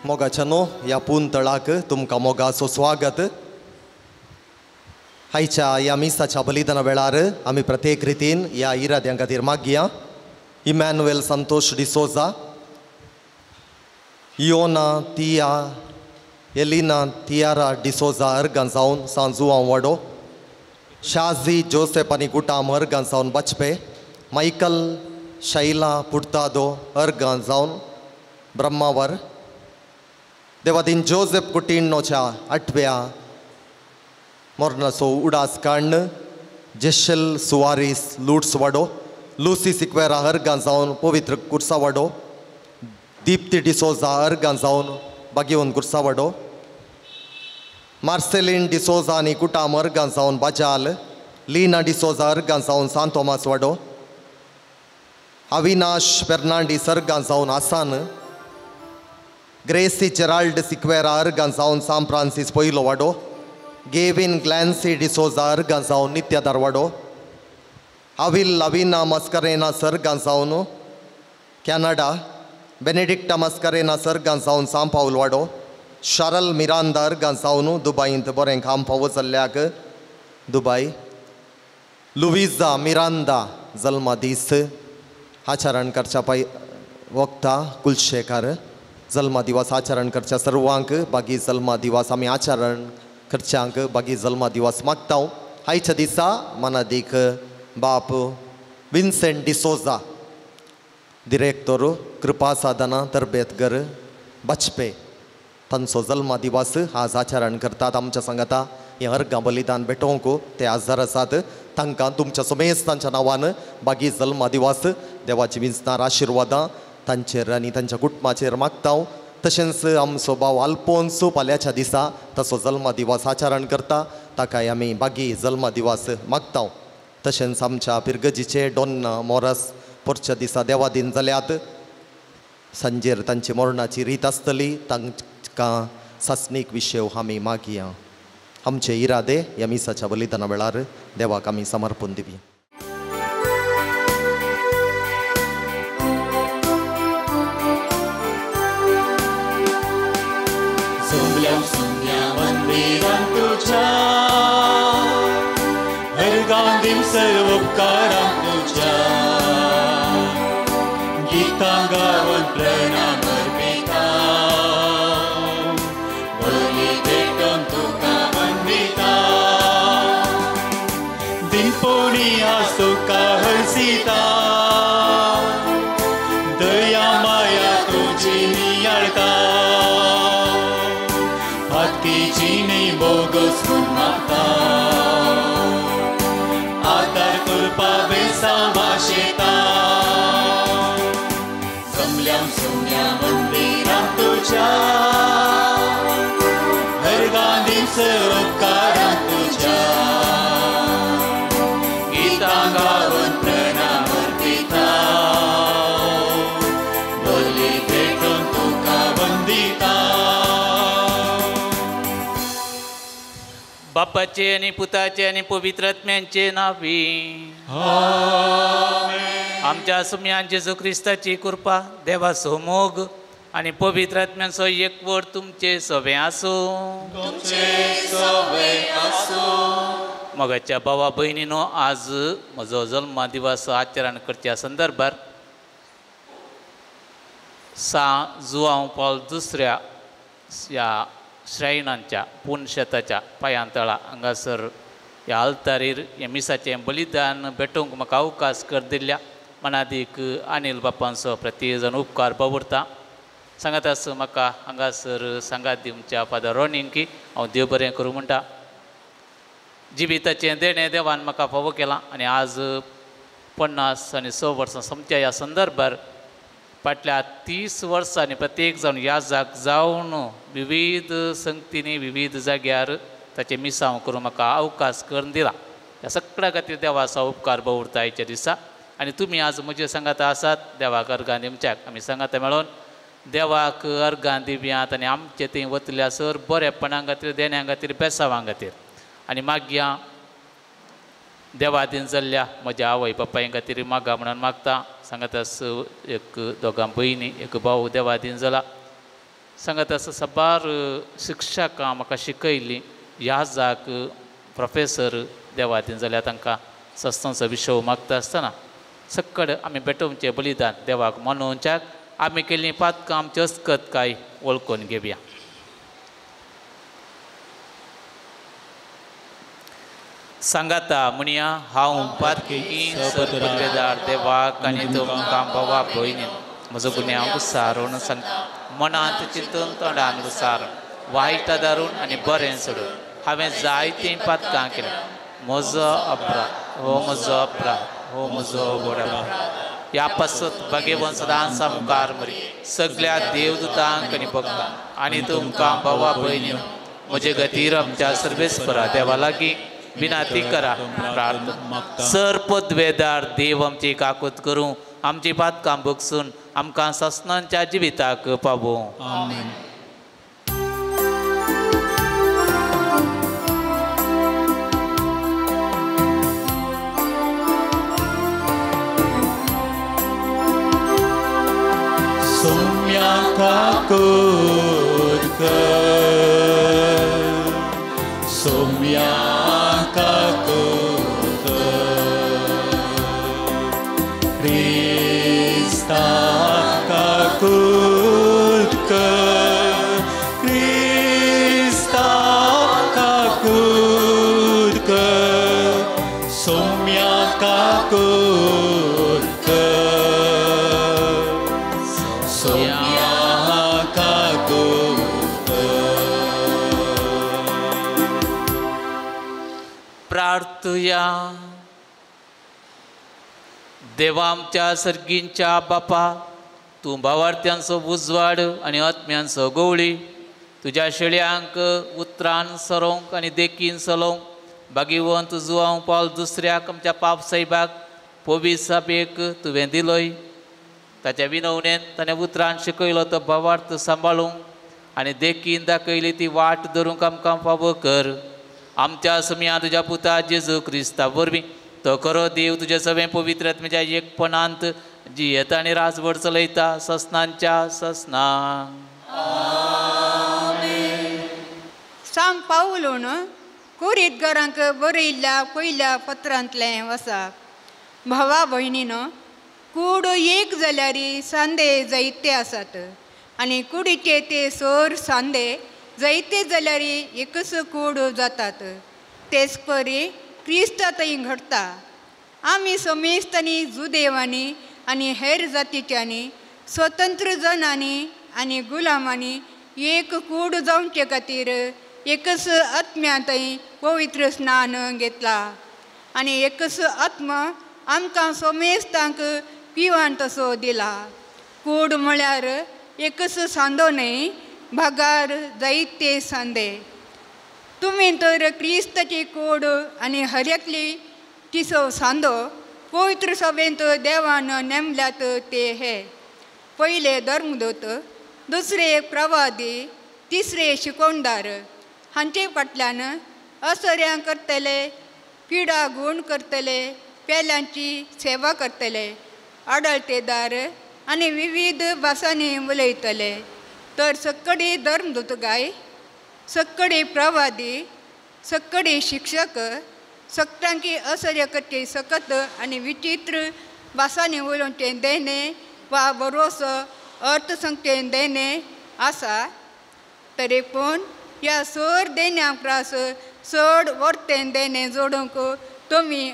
मोगाच्यानो ह्या पुनतळाक तुमकां मोगाचो स्वागत. आयच्या ह्या मिसाच्या बलिदाना वेळार आमी प्रत्येक रितीन ह्या इराद्यां खातीर मागया. इमॅन्युएल संतोष डिसोजा, इयोना तिया एलिना तियारा डिसोजा अर्गां जावन सांजुआं वाडो, शाजी जोसेफ आनी गुटाम अर्गां जावन बचपे, मायकल शैला पुर्तादो अर्गां जावन ब्रह्मावर, देवादीन जोसेफ कुटिण्णोच्या आठव्या मोरनाचो उडास काण्ण, जेशल सुवारीस लुट्स वाडो, लुसी सिक्वेरा अर्गां जावन पवित्र कुर्सावाडो, दीप्ती डिसोजा अर्गां जावन बागेवन कुर्सावाडो, मार्सेलीन डिसोजा आनी कुटाम अर्गां जावन बाजाल, लीना डिसोजा अर्गां जावन सांतोमास वाडो, अविनाश फेर्नांडीस अर्गां जावन आसान, ग्रेसी जेराल्ड सिक्वेरा अर्गां जावन सांत फ्रांसीस पयलो वाडो, गेवीन ग्लॅन्सी डिसोजा अर्गां जावन नित्यादार वाडो, अविल लविना मस्करेना अर्गां जावन कॅनडा, बेनेडिक्टा मस्करेना अर्गां जावन सांत पावल वाडो, शरल मिरांदा अर्गां जावन दुबायंत बरें काम फावो जाल्ल्याक दुबाय, लुविजा मिरांदा जल्मदीस आचरण करच्या पाय वक्ता कुलशेखर जल्मा दिवस आचरण करच्या सर्वांक बागी जल्मा दिवस आमी आचरण करच्यांक बागी जल्मा दिवस मागता. आयच्या दिसा मनादीक बाप विन्सेंट डिसोजा दिरेक्तोर कृपा साधना तरबेतगर बचपे तांचो जल्मा दिवस आज आचरण करतात. आमच्या सांगाता हें अर्गां बलिदान भेटोवंक ते आजार आसात. तांकां तुमच्या समेस्तांच्या नांवान बागी जल्मा दिवस देवाची विंचणार आशिर्वादां तांचेर आनी तांच्या कुटुंबाचेर मागता. तशेंच आमचो भाव आल्पोन्सो फाल्यांच्या दिसा ताचो जल्मा दिवस आचरण करता, ताकाय आमी बागी जल्मा दिवस मागता. तशेंच आमच्या पिरगजीचे डॉन मोरस पोरच्या दिसा देवादीन जाल्यात. सांजेर तांची मरणाची रीत आसतली, तांकां सासणीक विशेव आमी मागया. आमचे इरादे ह्या मिसाच्या बलिदाना वेळार देवाक आमी समर्पण दिवया. सर्व उपकारां तुज्या गीतां गावन प्रणाम अर्पिता बली भेटोवन तुका वंदिता दिनपोणी आज तुका हरसिता दया माया तुजी नियाळता फातकी जिणे बोगस म्हूण मागता जमल्या सोन्या मंदिरां तुज्या हरगां उपकारां तुज्या गीतां गावन प्रणाम अर्पिता बली भेटोवन तुका वंदिता. बापाचे आनी पुताचे आनी पवित्र आत्म्यांचे नांवी आमच्या सुम्यान जेजू क्रिस्ताची कृपा देवाचो मोग आनी पवित्र आत्म्यांचो एकवट तुमचे सवे आसूं. मोगाच्या भावा भयणीनो, आज म्हजो जल्मा दिवस आचरण करच्या संदर्भार सा जुआंव पावल दुसऱ्या ह्या श्रायनांच्या पुनशेताच्या पांयांतळा हांगासर ह्या आल्तारीर ह्या मिसाचें बलिदान भेटोवंक म्हाका अवकाश कर दिल्ल्या मनादीक अनिल बापांचो प्रत्येक जाण उपकार बावुरता. सांगात आसूं म्हाका हांगासर सांगात दिवच्या फादर रोनिंकी हांव देव बरें करूं म्हणटा. जिविताचें देणें देवान म्हाका फावो केलां आनी आज 50 आनी 6 वर्सां सोमत्या ह्या संदर्भार फाटल्या 30 वर्सांनी प्रत्येक जावन ह्या जाग जावन विविध संगतींनी विविध जाग्यार ताचें मिसांव करूं म्हाका अवकाश करून दिला. ह्या सगळ्या खातीर देवाचो उपकार बावुरता आयच्या दिसा. आनी तुमी आज म्हजे सांगाता आसात, देवाक अर्गां दिवच्याक आमी सांगाता मेळोन देवाक अर्गां दिवयात आनी आमचे थंय वतल्या सर बरेपणा खातीर देण्या खातीर बेसांवां खातीर आनी मागया देवादीन जाल्ल्या म्हज्या आवय बापाय खातीर मागा म्हणून मागता. सांगात आस एक दोगां भयणी एक भाव देवादीन जाला. सांगात आसा साबार शिक्षकां म्हाका शिकयलीं ह्या जाक प्रोफेसर देवादीन जाल्या तांकां सस्तांचो विशय मागता आसतना सक्कड आमी भेटोवचें बलिदान देवाक मनोवच्याक आमी केल्लीं पातकां आमची अस्कत काय वळखून घेवया. सांगाता म्हणया, हांव पातकी पदवेदार देवाक आनी तुमकां भावा भयणी म्हजो गुन्यांव सारून सांगता. मनांत चिंतून तोंडान विसारून वायट दारून आनी बरें सोडून हांवें जायतीं पातकां केलीं. म्हजो अपराध हो म्हजो अपराध हो म्हजो व्हड अपराध. ह्या पासत भागेवन सदांचा मुखार मरी सगळ्या देवदूतांक आनी भक्तांक आनी तुमकां भावा भयणी म्हजे गतीर आमच्या सर्वेस्परा देवा लागीं विनंती करा प्रार्थना. सर पदवेदार देव आमची काकूत करूं, आमची पातकां बगसून आमकां सासणांच्या जिविताक पावोवं. आमेन. सोम्या काकूत कर, सोम्या काकूत कर, क्रिस्ता काकूत कर, क्रिस्ता काकूत कर, सोम्या काकूत कर. प्रार्थुया. देवा आमच्या सर्गींच्या बापा, तूं भावार्थ्यांचो उजवाड आनी आत्म्यांचो गवळी, तुज्या शेळयांक उतरान सरोवंक आनी देखीन चलोवंक भागीवंत जुवांव पावल दुसऱ्याक आमच्या पाप साहेबाक पवित्र साबेक तुवें दिलोय. ताच्या विनवणेन ताणें उतरान शिकयलो तो भावार्थ सांबाळूंक आनी देखीन दाखयली ती वाट धरूंक आमकां फावो कर. आमच्या समया तुज्या पुता जेजू क्रिस्ता वरवीं तो खरो देव तुज्या सगळें पवित्र आत्म्याच्या एकपणांत जियेता आनी राजवट चलयता ससनांच्या ससनांक. सांग पावलून कोरीतगारांक बरयल्ल्या पयल्या पत्रांतलें आसा. भावा भयणीनो, कूड एक जाल्यार सांदे जायते आसात आनी कुडीचे ते सोर सांदे जायते जाल्यार एकच कूड जातात. तेच परी क्रिस्ता थंय घडटा. आमी समेस्तांनी जुदेवांनी आनी हेर जातीच्यांनी स्वतंत्र जणांनी आनी गुलामांनी एक कूड जावचे खातीर एकच आत्म्या थंय पवित्र स्नान घेतला आनी एकच आत्मा आमकां समेस्तांक पिवान तसो दिला. कूड म्हळ्यार एकच सांदो न्हय, भागार जायते सांदे. तुमी तर क्रिस्ताची कूड आनी हर एकली तिचो सांदो पवित्र सभेंत देवान नेमल्यात ते हे पयले धर्मदूत, दुसरे प्रवादी, तिसरे शिकोवणदार. हांचे फाटल्यान असऱ्यां करतले, पिडा गूण करतले, पेल्यांची सेवा करतले, आडळतेदार आनी विविध भासांनी उलयतले. तर सक्कडी धर्मदूत गाय, सक्कडी प्रवादी, सक्कडी शिक्षक, सगळ्यांकी असर्य करचे सकत आनी विचित्र भासांनी उलोवचें देणें वा बरोसो अर्थ सांगचें देणें आसा. तरी पूण ह्या सर देण्या परस चड वर्तें देणें जोडूंक तुमी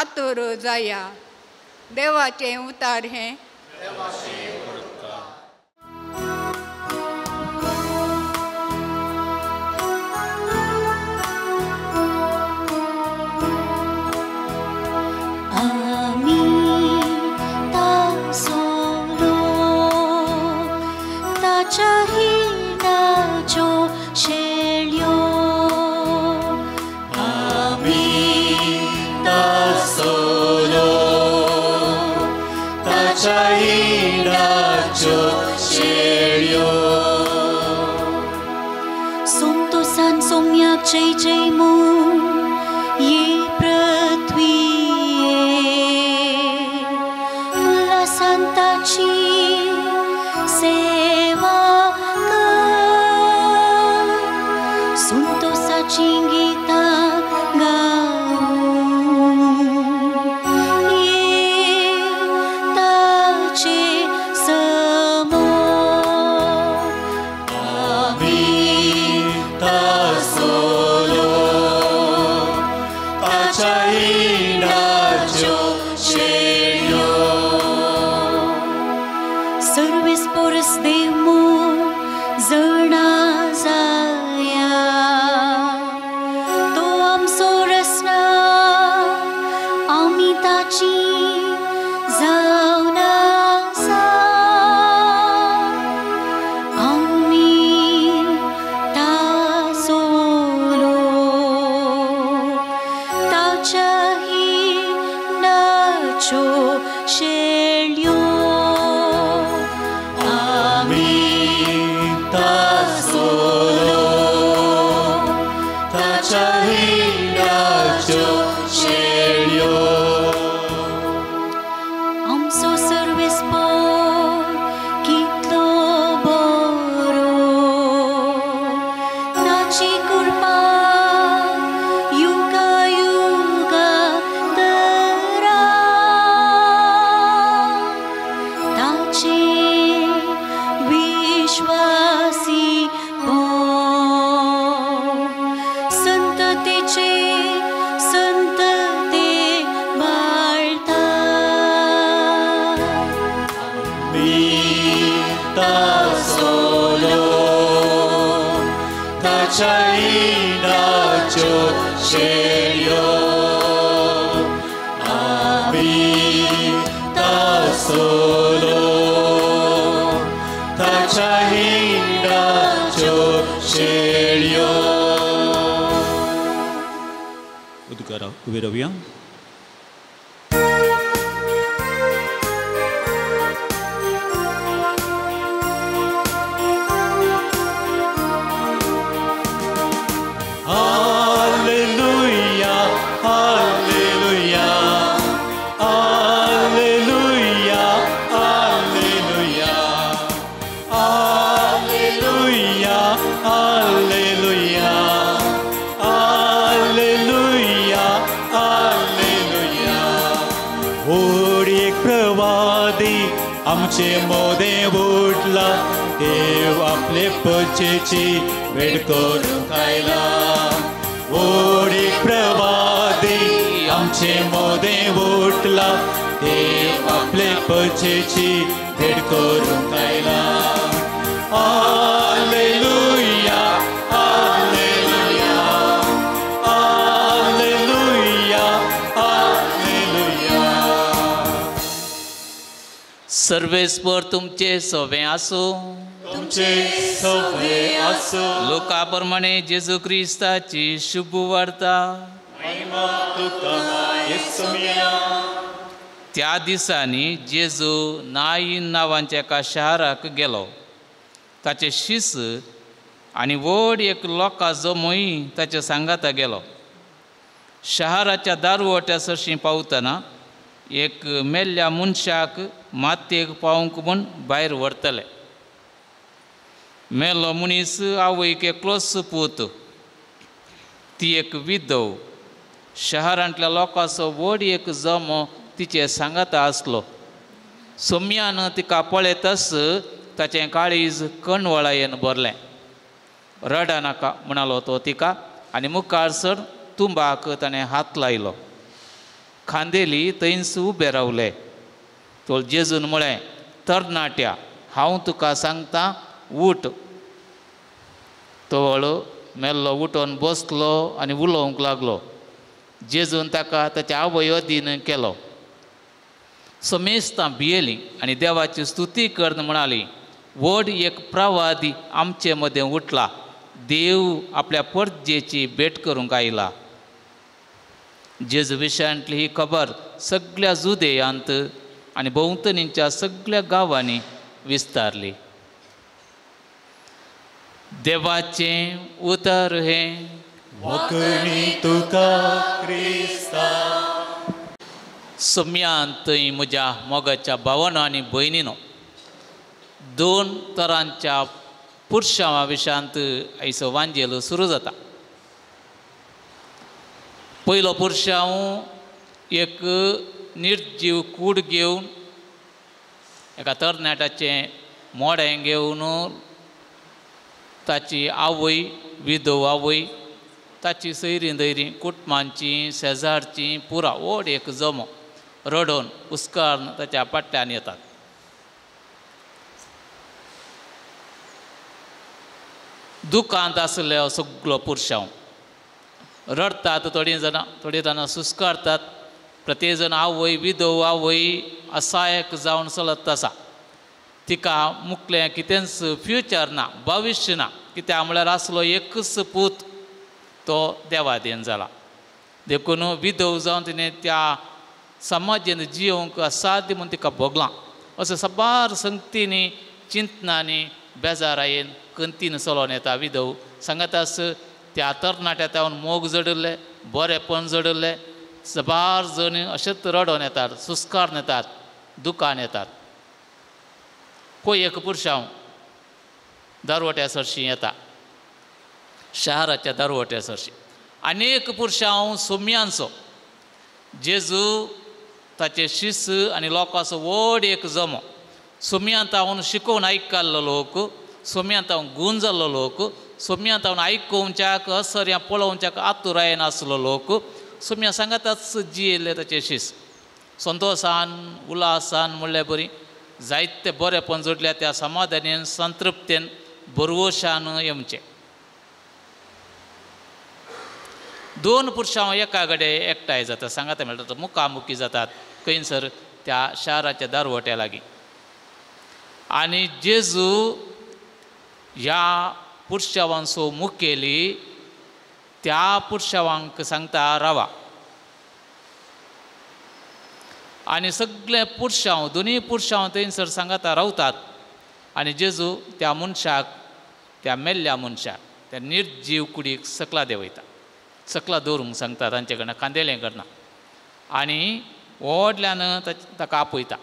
आतूर जाया. देवाचें उतार हें. जय जय मो ये पृथ्वीये उल्हासांताची सेवा कर, संतोषाची गीतां गाऊं ये ताचे समोर. आमी तासोलो सर्वीस पोरस देव जणा जाया, तो आमचो रसना आमी ताची जावन आसा. आमी तासोलो ताच्या हिंडाच्यो शेळयो. आमचो सर्वेस पोर कितलो बरो, ताची कृपा युगा युगा तरा. ताचे विश्वासी पोर संततेचे संतते बाळता. तासोलो ताच्या हिंडाच्यो शेळयो. उद्गारा उबे रावया. Hallelujah, hallelujah, hallelujah, hallelujah, hallelujah, hallelujah, hallelujah, hallelujah. ओड एक प्रवादी आमचे मोदे उठला, देव आपले पचेची भेट करूंक आयला. ओड एक प्रवादी आमचे मोदे उठला, देव आपले पचेची भेट करूंक आयला. Hallelujah, hallelujah, hallelujah, hallelujah. सर्वेस्पर तुमचे सवे आसूं, तुमचे सवे आसूं. लोका प्रमाणे जेजू क्रिस्ताची शुभ वार्ता. महिमा तुका येसुमिया. त्या दिसांनी जेजू नाईन नांवाच्या एका शहराक गेलो. ताचे शिस आनी व्हड एक लोकां जमोय ताच्या सांगाता गेलो. शहराच्या दारवट्या सरशीं पावतना एक मेल्ल्या मनशाक मातयेक पावूंक म्हूण भायर व्हरतले. मेलो मनीस आवयक एकलोच पूत, ती एक विधव. शहरांतल्या लोकांचो व्हड एक जमो तिचे सांगाता आसलो. सोम्यान तिका पळयतच ताचें काळीज कणवळायेन भरलें. रडा नाका म्हणालो तो तिका आनी मुखार सर तुंबाक ताणें हात लायलो. खांदेली थंयच उबे रावले. तो जेजून म्हळें, तरणाट्या, हांव तुका सांगता, उठ. तोवळ मेल्लो उठोन बसलो आनी उलोवंक लागलो. जेजून ताका ताच्या आवय अधीन केलो. समेस्तां भियेलीं आनी देवाची स्तुती करून म्हणाली, व्हड एक प्रवादी आमचे मदें उठला, देव आपल्या परजेची भेट करूंक आयला. जेजू विशयांतली ही खबर सगळ्या जुदेयांत आनी भोंवतणीच्या सगळ्या गांवांनी विस्तारली. देवाचें उतर हें. वाकणी तुका क्रिस्ता. सम्यान थंय म्हज्या मोगाच्या भावानो आनी भयणीनो, दोन तरांच्या पुरशांवा विशयांत आयचो वांजेल सुरू जाता. पयलो पुरशांव एक निर्जीव कूड घेवन एका तरणाट्याचें मोडें घेवन ताची आवय, विधव आवय, ताची सैरीं दैरीं, कुटुंबांची, शेजारची, पुरा व्हड एक जमो रडोवन हुस्कारून ताच्या फाटल्यान येतात. दुकांत आसले सगलो पुरशांव रडटात. थोडीं जाणां, थोडीं जाणां सुस्कारतात. प्रत्येक जण आवय, विधव आवय असायक जावन चलत आसा. तिका मुकलें कितेंच फ्युचर ना, भविश्य ना. कित्याक म्हळ्यार आसलो एकच पूत, तो देवाधीन जाला. देखून विधव जावन तिणें त्या समाजेन जियोवंक असाध्य म्हूण तिका भोगलां. असो साबार संगतींनी, चिंतनांनी, बेजारायेन, कंतीन चलोवन येता विधव. सांगातास त्या तरणाट्या तावन मोग जडिल्ले, बरेपण जडिल्लें. साबार जण अशेंच रडोवन येतात, सुस्कारून येतात, दुकान येतात. कोय एक पुरशांव दारवट्या सरशीं येता, शहराच्या दारवट्या सरशीं. आनी एक पुरशांव सोम्यांचो, जेजू ताचे शिस आनी लोकांचो व्हड एक जमो. सोम्यां तावन शिकोवन आयकल्लो लोक, सोम्यां तावन गूण जाल्लो लोक, सोम्यां तावन आयकोवच्याक असर्यां पळोवच्याक आतुरायेन आसलो लोक, सोम्यां सांगाताच जियेल्ले ताचे शिस संतोशान उल्हासान म्हणल्यार बरी जायते बरेपण जोडल्या त्या समाधानेन, संतृप्तेन, बरवशान येवचें. दोन पुरशां एका कडेन एकठांय जाता, सांगाता मेळटा, मुखामुखी जातात खंयसर त्या शाराच्या दारवट्या लागीं. आनी जेजू ह्या पुरशावांचो मुखेली त्या पुरशावांक सांगता, रावा, आनी सगळे पुरशांव दोनूय पुरशांव थंयसर सांगाता रावतात आनी जेजू त्या मनशाक त्या मेल्ल्या मनशाक त्या निर्जीव कुडीक सकला देंवयता सकला दवरूंक सांगता तांचे कडल्यान खांदेलें करना आनी व्हडल्यान ताका आपयता.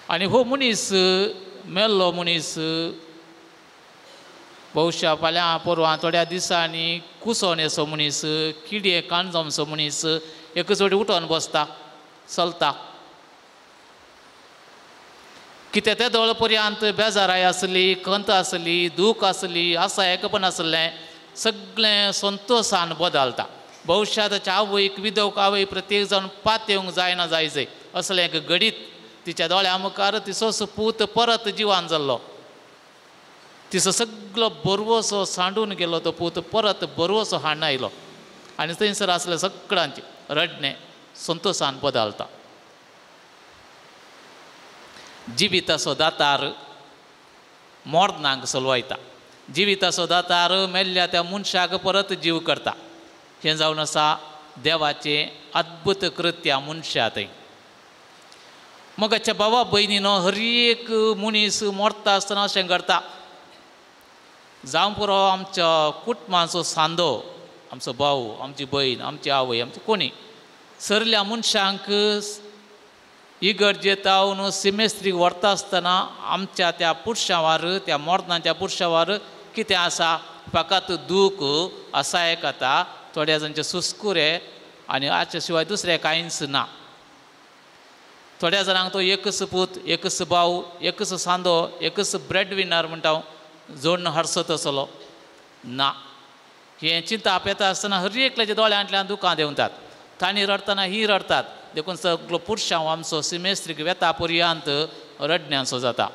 आनी हो मनीस मेल्लो मनीस बहुशा फाल्यां परवां थोड्या दिसांनी कुसोन येसो मनीस किडये काणजमसो मनीस एकच फावटी उठोन बसता चलता. कितें ते दोळ पर्यंत बेजाराय आसली खंत आसली दूख आसली आसायकपण आसलें सगळें संतोशान बदलता. बहुशा ताच्या आवयक विधवक आवय प्रत्येक जावन पात येवंक जायना जायजय असलें एक घडीत तिच्या दोळ्या मुखार तिचोच पूत परत जिवान जाल्लो तिचो सगळो बरवसो सांडून गेलो तो पूत परत बरवसो हाडून आयलो आनी थंयसर आसलें सगळ्यांचें रडणें संतोशान बदलता. जिविताचो दातार मोरनांक सलवायता जिविताचो दातार मेल्ल्या त्या मनशाक परत जीव करता. हें जावन आसा देवाचें अद्भुत कृत्या मनशा थंय. मगाच्या बाबा भयणीनो हर एक मनीस मरता आसतना अशें करता. जावं पुरो आमच्या कुटुंबाचो सांदो आमचो भाव आमची भयण आमची आवय आमची कोणी सरल्या मनशांक इगर्जेत जावन सिमेस्त्रीक व्हरता आसतना आमच्या त्या पुरशावार त्या मोरनाच्या पुरशावार कितें आसा फकत दूख असायक आतां थोड्या जाणांचे सुस्कुरे आनी हाच्या शिवाय दुसरें कांयच ना. थोड्या जाणांक तो एकच पूत एकच भाव एकच सांदो एकच ब्रेड विनर म्हणटा हांव जोडण हाडसत आसलो ना. हें चिंताप येता आसतना हर एकल्याच्या दोळ्यांतल्यान दुकां देंवतात तांणी रडटना ही रडटात. देखून सगलो पुरशांव आमचो सिमेस्त्रीक वेता पर्यंत रडण्यांचो जाता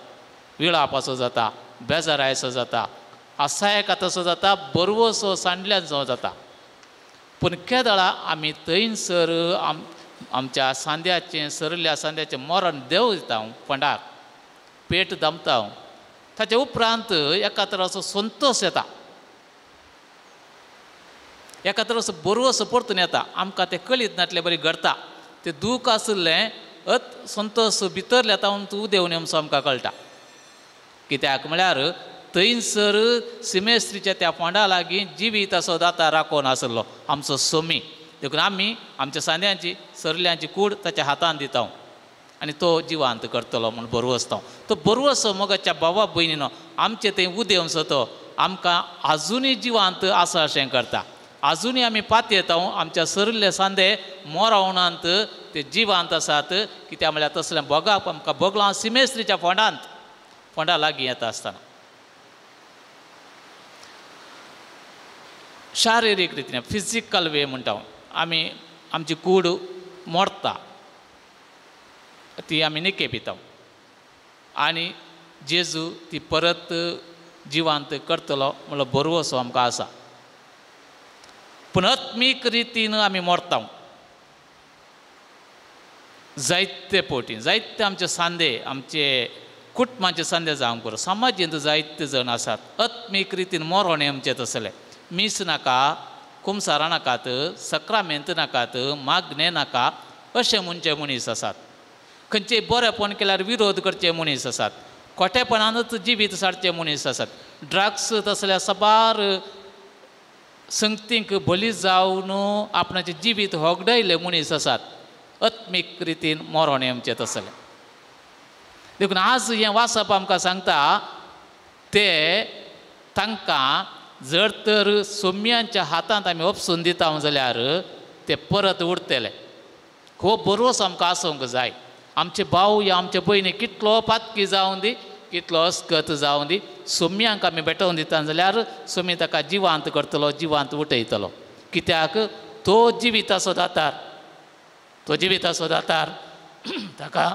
विळापाचो जाता बेजारायचो जाता असायकाचो जाता बरवसो सांडल्यांचो जाता. पूण केदळा आमी थंयसर आमच्या सांद्याचें सरल्या सांद्याचें मरण देंवयता हांव फोंडाक पेट दामता हांव ताच्या उपरांत एका तराचो संतोश येता एका तराचो बरवसो परतून येता. आमकां तें कळीत नासलें बरी घडता तें दूख आशिल्लें अत संतोश भितरल्या तावन तूं देंवन येवचो आमकां कळटा. कित्याक म्हळ्यार थंयसर सिमेस्त्रीच्या त्या फोंडा लागीं जिवीत असो दाता राखून आसलो आमचो सोमी. देखून आमी आमच्या सांद्यांची सरल्यांची कूड ताच्या हातान दिता आनी तो जिवांत करतलो म्हूण बरवसता. तो बरवसो मगाच्या बाबा भयणीनो आमचे थंय उदेवसो तो आमकां आजुनूय जिवांत आसा अशें करता. आजुनूय आमी पातयेता आमच्या सरले सांदे मोरावणांत ते जिवांत आसात. कित्याक म्हळ्यार तसलें भोगाप आमकां भोगलां सिमेस्त्रीच्या फोंडांत फोंडा लागीं येता आसतना. शारिरीक रितीन फिजिकल वे म्हणटा आमी आमची कूड मोडटा ती आमी निके पिता आनी जेजू ती परत जिवांत करतलो म्हणलो बरवसो आमकां आसा. पूण आत्मीक रितीन आमी मोडटा जायते पोटी जायते आमचे सांदे आमचे कुटुंबाचे सांदे जावंक पुरो समाजेंत जायते जाण आसात आत्मीक रितीन मोरोणे आमचे तसले मीस नाका कुमसारां नाकात सक्रामेंत नाकात मागणें नाका अशें म्हणचे मनीस आसात. खंयचेय बरेंपण केल्यार विरोध करचे मनीस आसात खोटेपणानूच जिवीत सारचे मनीस आसात. ड्रग्स तसल्या साबार संगतींक बली जावन आपणाचें जिवीत होगडायले मनीस आसात आत्मीक रितीन मोरोणे आमचें तसलें. देखून आज हें वाचप आमकां सांगता ते तांकां जर तर सोम्यांच्या हातांत आमी ओपसून दिता जाल्यार ते परत उरतले. हो बरोस आमकां आसूंक जाय. आमचे भाव या आमचे भयणी कितलो पातकी जावं दी कितलो अस्कत जावं दी सोम्यांक आमी भेटोवन दिता जाल्यार सोमी ताका जिवांत करतलो जिवांत उठयतलो. कित्याक तो जिविताचो दातार तो जिविताचो दातार ताका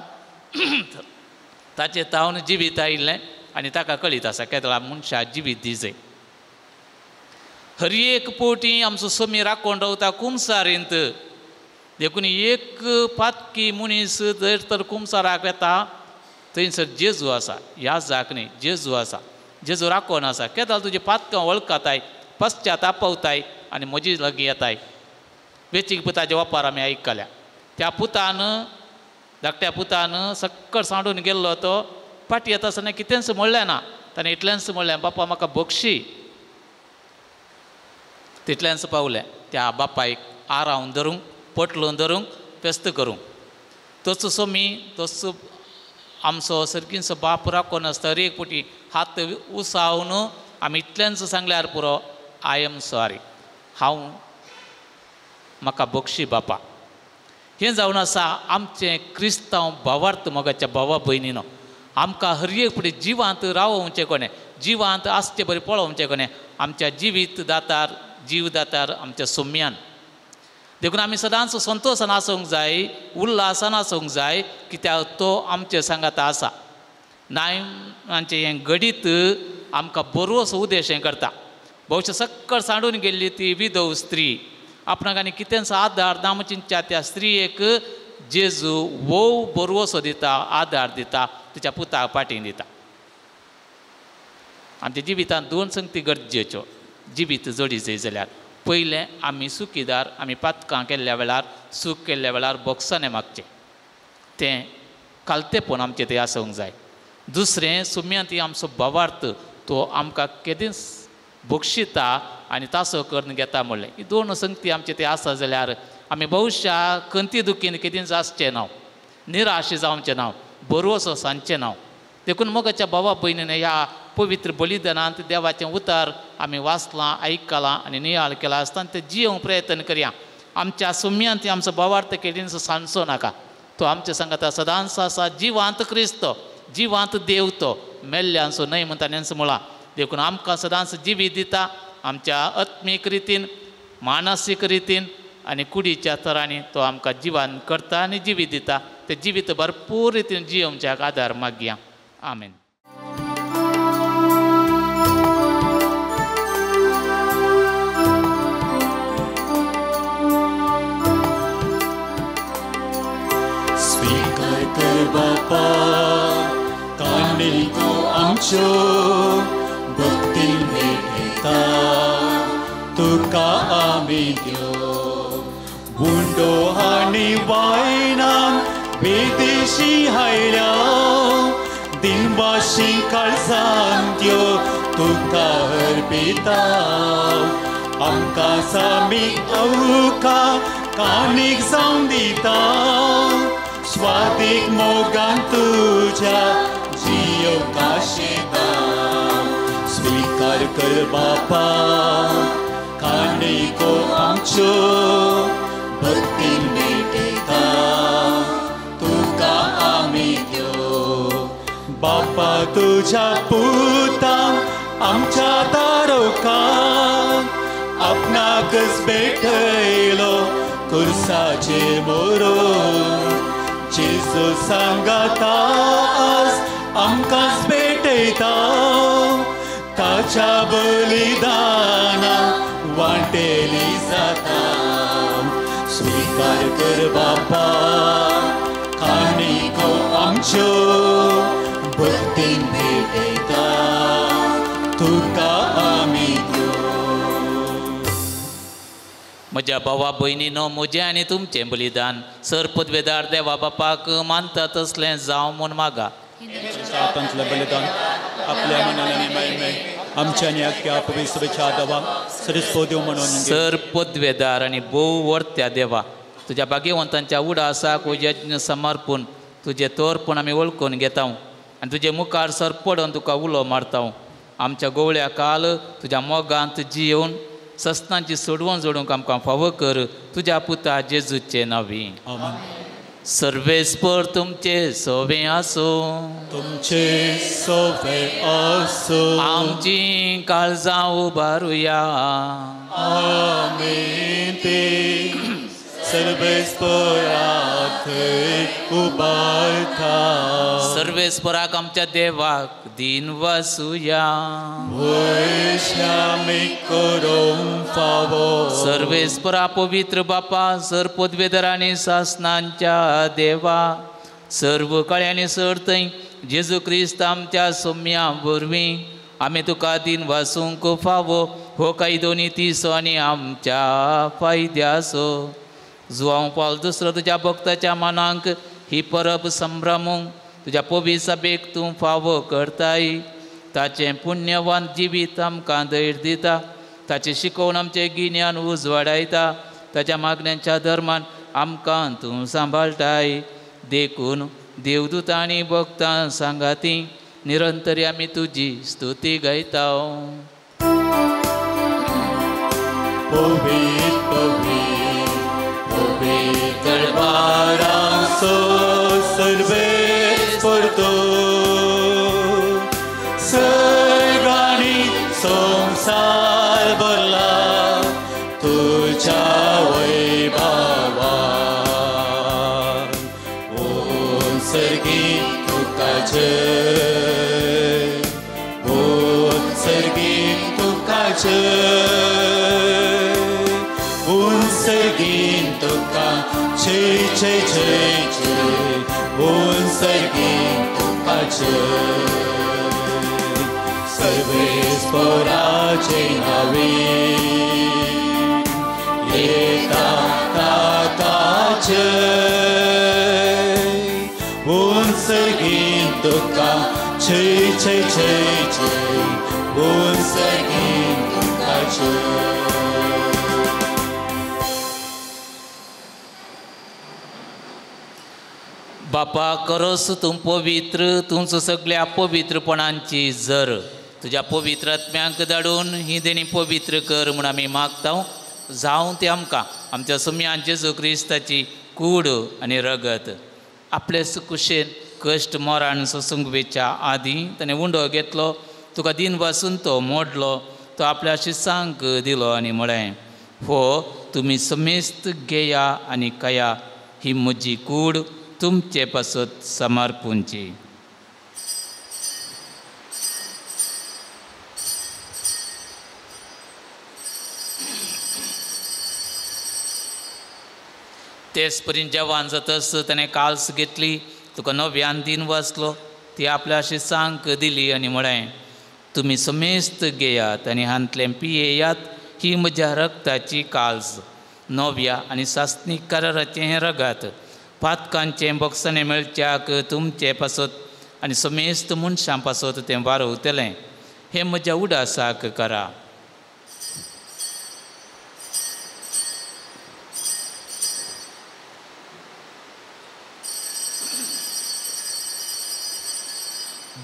ताचे तावन जिवीत आयिल्लें आनी ताका कळीत आसा केदळा मनशा जिवीत दिजय. हर एक पोटी आमचो सोमी राखून रावता कुमसारींत. देखून एक पातकी मनीस जर तर कुमसाराक येता थंयसर जेजू आसा ह्या जाक न्ही जेजू आसा जेजू राखून आसा. केदळ तुजी पातकां वळखताय पश्चातापवताय आनी म्हजी लागीं येताय. वेचीक पुताचे वापर आमी आयकल्या त्या पुतान धाकट्या पुतान सक्कड सांडून गेल्लो तो फाटी येता आसतना कितेंच म्हणलें ना. ताणें इतलेंच म्हणलें, बापा म्हाका बक्षी. तितलेंच पावलें त्या बापायक आरावन धरूंक, पोटलून धरूंक, फेस्त करूंक. तोच सोमी तोच आमचो सर्गींचो बाप राखून आसता. हर एक फावटी हात उसावन आमी इतलेंच सांगल्यार पुरो, I am sorry, हांव म्हाका बक्षी बापा. हें जावन आसा आमचें क्रिस्तांव भावार्थ. मोगाच्या भावा भयणीनो, आमकां हर एक फावटी जिवांत रावोवचें कोणें, जिवांत आसचें बरें पळोवचें कोणें, आमच्या जिवीत दातार, जीव दातार आमच्या सोम्यान. देखून आमी सदांच संतोशान आसूंक जाय, उल्हासान आसूंक जाय, कित्याक तो आमचे सांगाता आसा. नायमांचें हें घडीत आमकां बरोसो उद्देश हें करता. भोवशा सक्कड सांडून गेल्ली ती विधव स्त्री आपणाक आनी कितेंच आदार ना चिंतच्या त्या स्त्रियेक जेजू वोव बरोसो दिता, आदार दिता, तिच्या पुताक पाटी दिता. आमच्या जिवितांत दोन संगती गरजेच्यो जिवीत जोडी जाय जाल्यार. पयलें, आमी सुखीदार, आमी पातकां केल्ल्या वेळार, सूख केल्ल्या वेळार बोगसाणें मागचें, तें कालतेपण आमचें तें आसूंक जाय. दुसरें, सुम्यांत आमचो भावार्थ तो आमकां केदींच बक्षिता आनी तासो करून घेता म्हणलें. ही दोन संगती आमचे ते आसा जाल्यार आमी बहुशा खंती दुखीन केदींच आसचें ना, निराश जावचें ना, बरोसो सांजचें ना. देखून मोगाच्या भावा भयणीन ह्या पवित्र बलिदानांत देवाचें उतर आमी वाचलां, आयकलां आनी नियाळ केलां आसतना तें जियोवंक प्रयत्न करया. आमच्या सुम्यांत आमचो भावार्थ केदींच सांजचो नाका. तो आमच्या सांगाता सदांच आसा. जिवांत क्रिस्त, जिवांत देव, तो मेल्ल्यांचो न्हय म्हण ताणेंच म्हळां. देखून आमकां सदांच जिवीत दिता आमच्या आत्मीक रितीन, मानसीक रितीन आनी कुडीच्या तरांनी तो आमकां जिवान करता आनी जिवीत दिता. तें जिवीत भरपूर रितीन जियोवच्याक आदार मागया. आमेन. स्वीकार कर बापा काणको आमच्यो भक्तीन भेटयता तुका आमी त्यो उंडो आनी वायनान विदेशी हायल्या दिनवाशी काळजान त्यो तुका अर्पिता. आमकां सामी अवका काणीक जावन दिता स्वादीक मोगान तुज्या जियोवंक आशेता. स्वीकार कर बापा काणको आमच्यो भक्तीन भेटयता तुका आमी त्यो. बापा तुज्या पुतान आमच्या तारोकान आपणाकच भेटयलो कुर्साचेर मोरोन. जेजू सांगाता आज आमकांच भेटयता ताच्या बलिदाना वांटेली जाता. स्वीकार कर बापा काणको आमच्यो भक्तीन भेटयता तुका आमी त्यो. म्हज्या भावा भयणीनो, म्हजें आनी तुमचें बलिदान सर पदवेदार देवा बापाक मानता तसलें जावं म्हूण मागा. हातांतलें बलिदान आपल्या मनान आनी महिमे आमच्या आनी आख्ख्या पवित्रच्या देवा सरिस्पो देव म्हणून. सर पदवेदार आनी भोव वर्त्या देवा, तुज्या भाग्यवंतांच्या उडासाक यज्ञ समर्पून तुजें तोरपण आमी वळखून घेता आनी तुजे मुखार सर पडून तुका उलो मारता. आमच्या गोवळ्या काल तुज्या मोगांत जियोवन सस्नांची सोडवण जोडूंक आमकां फावो कर तुज्या पुता जेजूचे नांवी. सर्वेस्पर तुमचे सोवे आसूं, तुमचे सोवे आसूं. आमची काळजां उबारुया. आमेन. ते सर्वेस्पराक उबारता. सर्वेस्पराक आमच्या देवाक दिन वसुया. करूंक फावो. सर्वेस्परा पवित्र बापा, सर पदवेदार आनी सासनांच्या देवा, सर्व कळ्यांनी सर थंय जेजू क्रिस्त आमच्या सोम्या वरवीं आमी तुका दिन वासूंक फावो हो कायदो नी तिसो आनी आमच्या फायद्याचो जुवांव पावल दुसरो तुज्या भक्ताच्या मनांक ही परब संभ्रमूंक तुज्या पवित्र सभेक तूं फावो करताय. ताचें पुण्यवान जिवीत आमकां धैर्य दिता, ताचें शिकोवन आमचें गिन्यान उजवाडायता, ताच्या मागण्यांच्या धर्मान आमकां तूं सांबाळटाय. देखून देवदूत आनी भक्तां सांगाती निरंतर आमी तुजी स्तुती गायता. पवित्र पवित्र पवित्र दरबाराचो सर्वेस्पर सर्गांनी संवसार भरला तुज्या वैभवान. उत्सर्गीत तुका जय, उत्सर्गीत तुका जय, उत्सर्गीत तुका जय जय जय जय, उत्सर्गीत तुका जय. सर्वेस्पराचे नावे येता ताका जय, उत्सर्गीत तुका जय जय जय जय, उत्सर्गीत तुका जय. बापा करोस तूं पवित्र, तुमचो सगळ्या पवित्रपणांची जर तुज्या पवित्र आत्म्यांक धाडून ही देणी पवित्र कर म्हूण आमी मागता. जावं तें आमकां आमच्या सुम्यान जेजू क्रिस्ताची कूड आनी रगत. आपले कुशेन कश्ट मरण सोसूंक वेच्या आदीं ताणें उंडो घेतलो, तुका दिन वासून तो मोडलो, तो आपल्या शिसांक दिलो आनी म्हळें, हो तुमी समेस्त घेया आनी खाया, ही म्हजी कूड तुमचे पासत समर्पूंची. तेच परीन जेवण जातच ताणें काल्स घेतली, तुका नव्यान दिन वाचलो, ती आपल्या शिसांक दिली आनी म्हळें, तुमी समेस्त घेयात आनी हांतलें पियेयात, ही म्हज्या रगताची काल्स, नव्या आनी सासणीक कराराचें हें रगत, पातकांचें बोगसणें मेळच्याक तुमचे पासत आनी समेस्त मनशां पासत तें वारवतलें. हें म्हज्या उडासाक करा.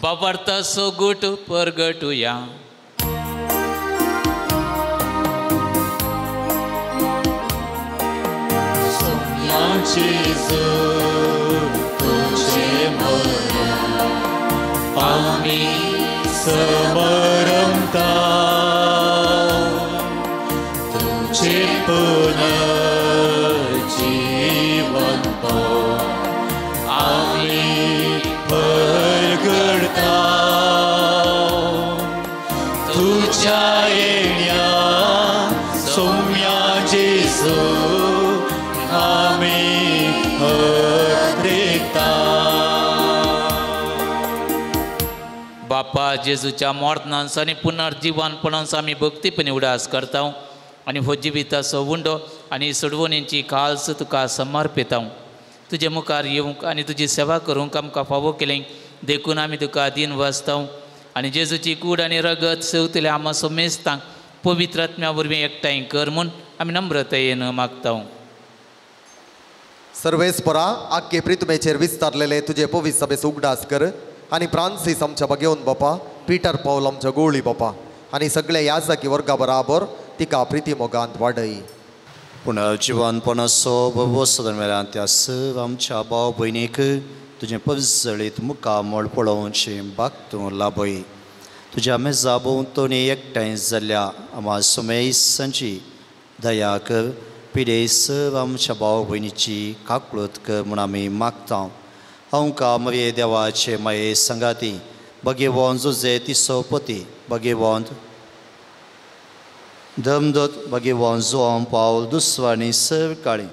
बाबार्थाचो गुट परगटुया. जेजू तुझे मरण आमी समरमता, तुझे पुनर्जीवनपण आमी परगडता. तुझ्या येण्या सौम्या जेजू आमी हरता. बापा जेजूच्या मरणांचो आनी पुनर्जीवनपणाचो आमी भक्तीपणी उडास करता आनी हो जिविताचो उंडो आनी सोडवणीची काल्स तुका समर्पिता. तुजे मुखार येवंक आनी तुजी सेवा करूंक आमकां फावो केलें देखून आमी तुका दीन वाचता आनी जेजूची कूड आनी रगत सेवतल्या आमा समेस्तांक पवित्र आत्म्या वरवीं एकठांय कर म्हूण आमी नम्रतायेन मागता. सर्वेस्परा आख्खे प्रितमेचेर विस्तारलेले तुजे पवित्र सभेचो उगडास कर आनी फ्रांसीस आमच्या बगेवन बापा, पीटर पावल आमच्या गोळी बापा आनी सगळे याजकी वर्गा बराबर तिका प्रिती मोगांत वाडय. पुनर्जीवनपणाचो वसोदन मेल्यान त्या सर आमच्या भाव भयणीक तुजें पजळीत मुखामळ पळोवचें बाग तूं लाभय. तुज्या मेजा भोंवतणी एकठांय जाल्ल्या आमा सुमेसांची दया कर. पिडे सर आमच्या भाव भयणीची काकळूत कर म्हूण आमी मागता. आमकां मरे देवाचे माये संगाती भगेवंत जुजे तिसोपती भगेवंत धमदत भगेवंत जुवां पावल दुसवानी सर काळी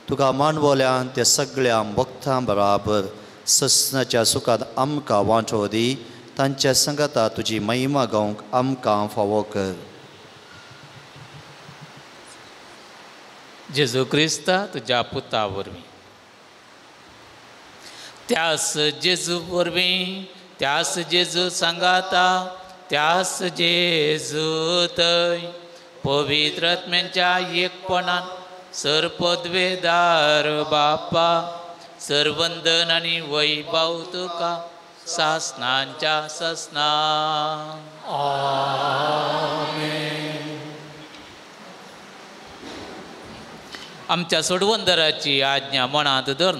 तुका मांडवल्यान त्या सगळ्या भक्तां बराबर ससनाच्या सुखांत आमकां वांटो दी. तांच्या संगाता तुजी महिमा गावंक आमकां फावो कर. जेजू क्रिस्ता तुज्या पुता वरवीं, त्यास जेजू वरवीं, त्यास जेजू सांगाता, त्यास जेजू थंय पवित्र आत्म्यांच्या एकपणान सरपदवेदार बापा सरवंदन आनी वैभव तुका सासनांच्या सासना. आमेन. आमच्या सोडवंदराची आज्ञा मनांत धरून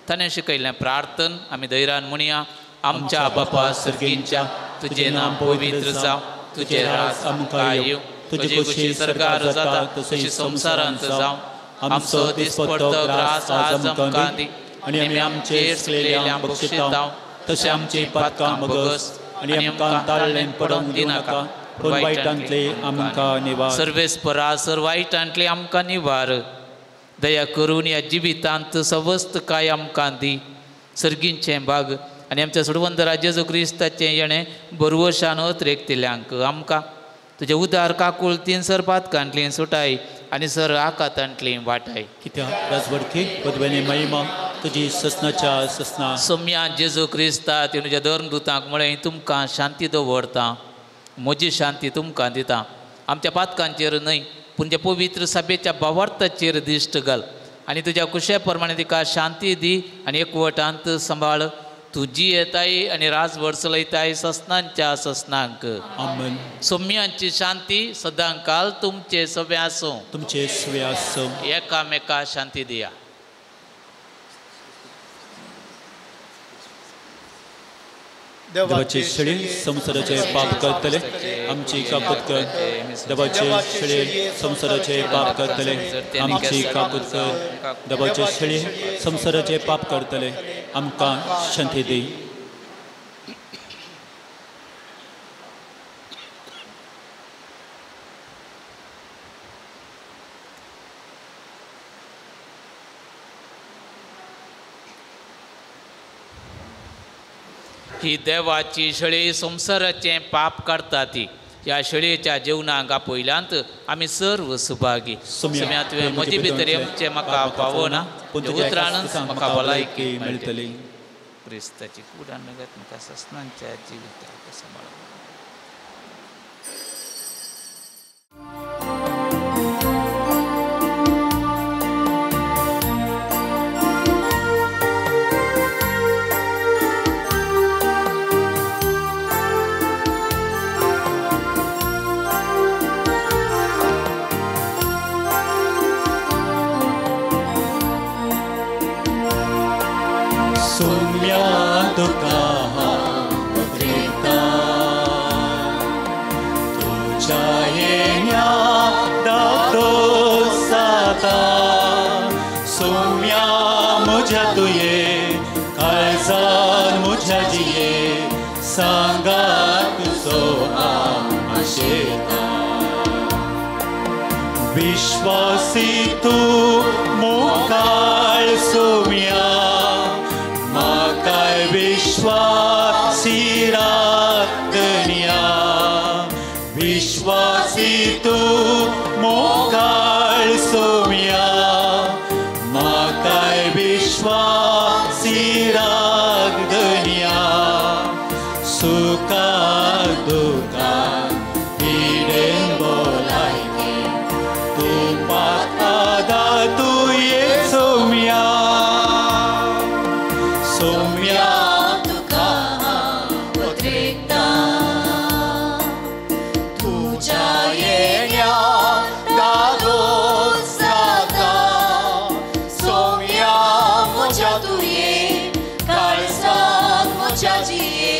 ताणें शिकयल्लें प्रार्थन आमी धैर्यान म्हणया. आमच्या बापा सर्गींच्या, तुजें नांव पवित्र जावं, तुजें राज आमकां येवं, तुजी खुशी सरकार जाता तशी संवसारांत जावं. आमचो दिसपडतो ग्रास आज आमकां दी आनी आमी आमचेर चुकलेल्यांक बक्षितांव तशें आमची पातकां भोगस आनी आमकां ताळ्ळें पडोवंक दिनाका, पूण वायटांतले आमकां निवार. सर्वेस्परा सर वायटांतले आमकां निवार. दया करून ह्या जिवितांत सवस्तकाय आमकां दी. सर्गींचें भाग आनी आमच्या सोडवंदरा जेजू क्रिस्ताचें येणें बरवशान अत्रेकतिल्यांक आमकां तुजे उदार काकुळतीन सर पातकांतली सुटाय आनी सर आकातांतली वाटाय. कित्याक राजवडकी पदवेने महिमा तुजी ससनाच्या ससना. सोम्या जेजू क्रिस्ता तिणें तुज्या धर्मदूतांक म्हळें, तुमकां शांती दवरता, म्हजी शांती तुमकां दिता. आमच्या पातकांचेर न्हय पूण त्या पवित्र सभेच्या भावार्थाचेर दिश्ट घाल आनी तुज्या कुशे प्रमाणे तिका शांती दी आनी एकवटांत सांबाळ. तुजी येताय आनी राजवट चलयताय ससनांच्या ससनांक. आमेन. सोम्यांची शांती सदां काल तुमचे सगळे आसूं. तुमचे सगळे आसूं. एकामेका शांती दिया. देवाचे शेळी संवसाराचे पाप करतले आमची काकूत कर. देवाचे शेळी संवसाराचे पाप करतले आमची काकूत कर. देवाचे शेळी संवसाराचे पाप करतले आमकां शांती दी. ही देवाची शेळी संवसाराचें पाप काडटा ती. ह्या शेळयेच्या जेवणाक आपयल्यांत आमी सर्व सुभागी. सोम्या तुवें म्हजे भितर येवचें म्हाका पावना, उतरानच म्हाका भलायकी मेळटली. क्रिस्ताची कूड आनी म्हाका ससनांच्या जिविताक सांबाळ. विश्वासी तू मोकाळ सोम्या, म्हाकाय विश्वासी राखण्या. विश्वासी तू मोकाळ सोम्या, म्हाकाय विश्वासी राखण्या. सुखा दुखा पिडेन बोलायके सोम्या. सोम्या तुका पत्रेकता तुज्या येण्या दादोस जाता. सोम्या म्हज्या तुये काळजांत म्हज्या जिये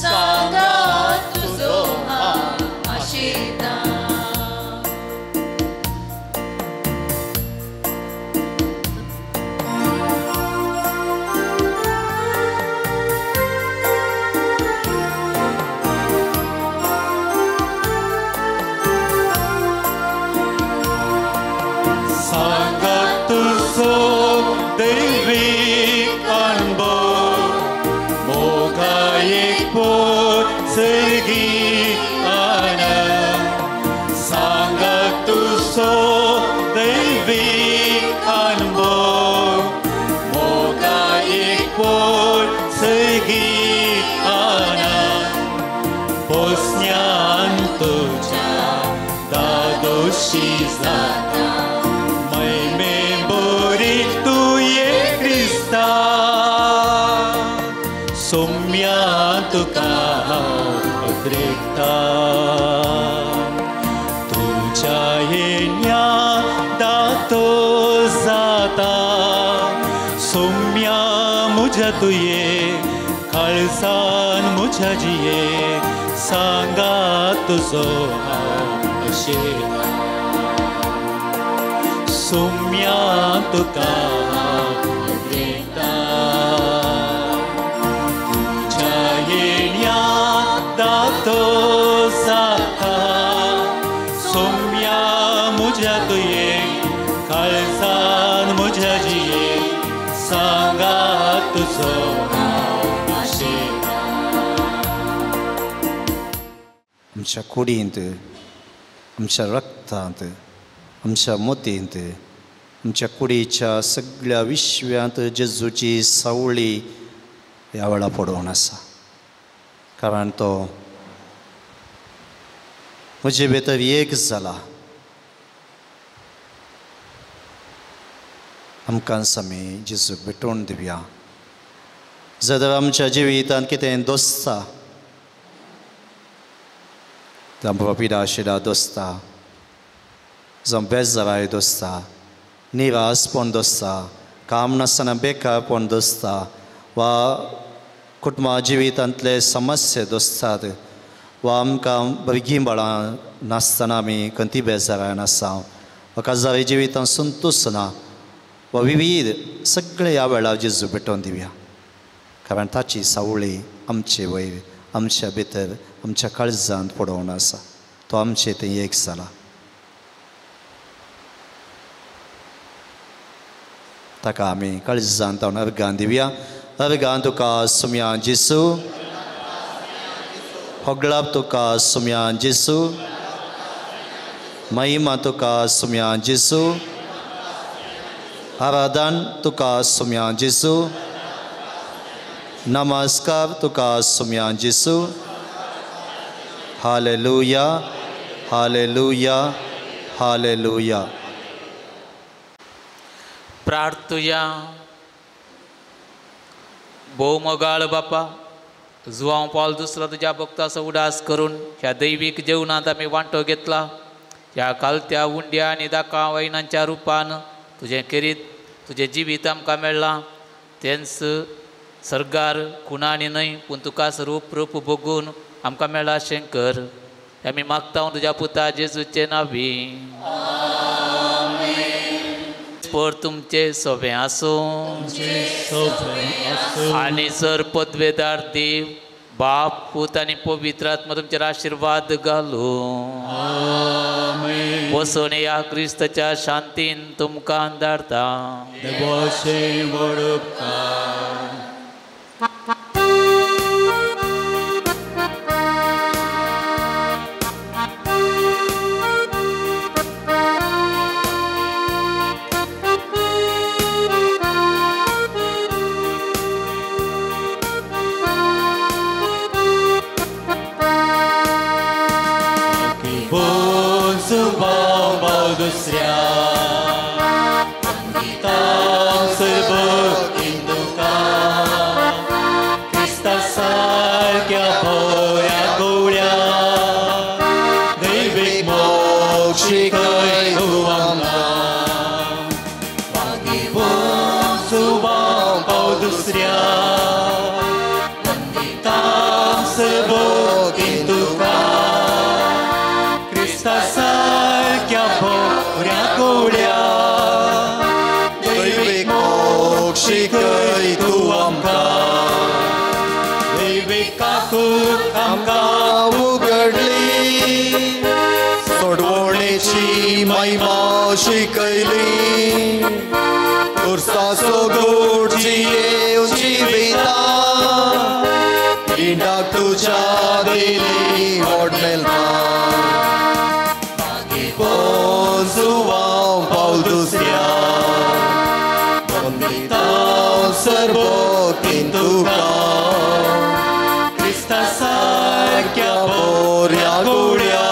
सांगात तुजो हांव आशेता. दैवीक अणभव मोगा एक पोत सर्गी आनंद. सांगात तुजो दैवीक खोशी जाता मैमे बोरी तुये क्रिस्ता सोम्या तुका हांव अद्रेकता तुज्या येण्या दातो जाता सोम्या म्हज्या तुये काळजान म्हज्या जिये सांगा तुजो हांव अशें सोम्या तुका हांव अद्रेकता तुज्या येण्या दातो जाता सोम्या म्हज्या तुये काळजान म्हज्या जिये सांगा तुजो हांव आशेता. आमच्या कुडींत, आमच्या रक्तांत, आमच्या मोतींत, आमच्या कुडीच्या सगळ्या विश्व्यांत जेजूची सावळी ह्या वेळा पडोवन आसा. कारण तो म्हजे भितर एक जाला. आमकां आमी जेजूक भेटोवन दिवया. जर आमच्या जिवितांत कितें दोसता, जावं पिडा शिडा दोसता, जावं बेजाराय दोसता, निरासपण दोसता, काम नासतना बेकारपण दोसता, वा कुटुंबा जिवितांतले समस्या दोसतात, वा आमकां भुरगीं बाळां नासतना आमी खंती बेजारान आसा, वा काजारी जिवितांत संतोश ना, वा विविध सगळे ह्या वेळार जेजू भेटोवन दिवया. कारण ताची सावळी आमचे वयर, आमच्या भितर, आमच्या काळजांत पडोवन आसा. तो आमचे थंय एक जाला. ताका आमी काळजांत अर्गान दिवया. अर्गान तुका सुम्या जेसू, होगळाप तुका सुम्या जेसू, महिमा तुका सुम्या जेसू, आराधन तुका सुम्या जेसू, नमस्कार तुका सुम्या जेसू. Hallelujah, hallelujah, hallelujah. प्रार्थुया. भोव मोगाळ बापा, जुवांव पावल दुसरो तुज्या भक्ताचो उडास करून ह्या दैवीक जेवणांत आमी वांटो घेतला. ह्या कालत्या उंड्या आनी दाका वैनांच्या रुपान तुजें केरीत तुजें जिवीत आमकां मेळ्ळां. तेंच सर्गार खुणांनी न्हय पूण तुकाच रूप रूप भोगून आमकां मेळ्ळा अशें कर. आमी मागता तुज्या पुता जेजूचे नांवी. पर तुमचे सोबें आसूं आनी सर पदवेदार देव बाप पूत आनी पवित्र आत्मा तुमचेर आशिर्वाद घालूं. बसून ह्या क्रिस्ताच्या शांतीन तुमकां धाडता. शिकय तूं आमकां दैवीक काकूत आमकां उगडली, सोडवणेची महिमा शिकयली, उर्साचो गोड जियेवन जिविता पिंडाक तुज्या दिली व्हड मेलपा. पोंजुवांव पावल दुसऱ्या सर्वोतीन तुका क्रिस्ता सारक्या बोऱ्या गोड्या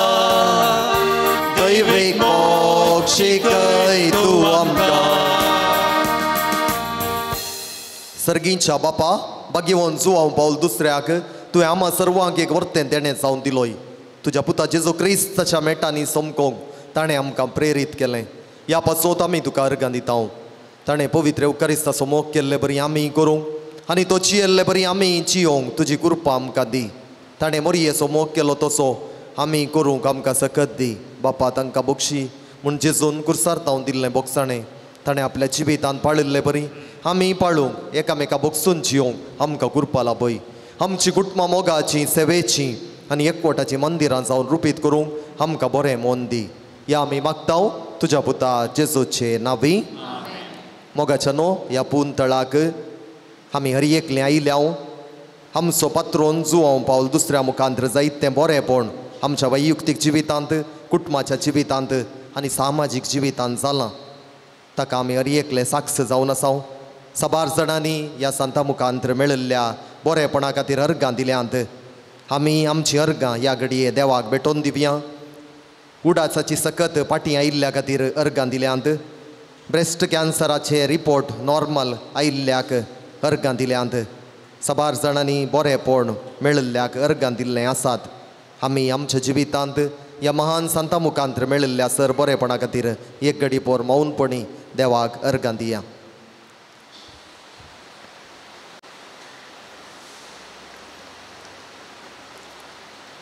दैवीक शिकय तूं आमकां. सर्गींच्या बापा बागेवन जुवांव पावल दुसऱ्याक तुवें आमा सर्वांक एक वर्तें देणें जावन दिलोय. तुज्या पुता जेजू क्रिस्ताच्या मेटांनी समकोंक ताणें आमकां प्रेरीत केलें. ह्या पासत आमी तुका अर्गां दिता. ताणें पवित्र उकारिस्ताचो मोग केल्ले बरी आमी करूंक आनी तो चियेल्ले बरी आमी चियोंक तुजी कृपा आमकां दी. ताणें मोरयेचो मोग केलो तसो आमी करूंक आमकां सकत दी. बापा तांकां बक्षी म्हूण जेजून कुर्सार तावन दिल्लें बोगसाणें ताणें आपल्या जिवितांत पाळिल्ले बरी आमी पाळूंक एकामेका बगसून जियोंक आमकां कृपा लाभय. आमची कुटुंबां मोगाची सेवेची आनी एकवटाची मंदिरां जावन रुपीत करूंक आमकां बरें मन दी. ह्या आमी मागता तुज्या पुता जेजूचे नावी. मोगाच्या न्हू ह्या पुंतळाक आमी हर एकलें आयल्या. आमचो पात्रोन जुवांव पावल दुसऱ्या मुखांत जायत तें बरेंपण आमच्या वैयक्तीक जिवितांत, कुटुंबाच्या जिवितांत आनी सामाजीक जिवितांत जालां. ताका आमी हर एकलें साक्ष जावन आसा. साबार जाणांनी ह्या संता मुखांत मेळिल्ल्या बरेपणा खातीर अर्गां दिल्यांत. आमी आमची अर्गां ह्या घडये देवाक भेटोवन दिवया. उडासाची सकत फाटीं आयिल्ल्या खातीर अर्गां दिल्यांत. ब्रेस्ट कॅन्सराचे रिपोर्ट नॉर्मल आयिल्ल्याक अर्गां दिल्यांत. साबार जाणांनी बरेंपण मेळिल्ल्याक अर्गां दिल्लें आसात. आमी आमच्या जिवितांत ह्या महान संता मुखांत मेळिल्ल्या सर बरेपणा खातीर एक घडी पोर मौनपणी देवाक अर्गां दिया.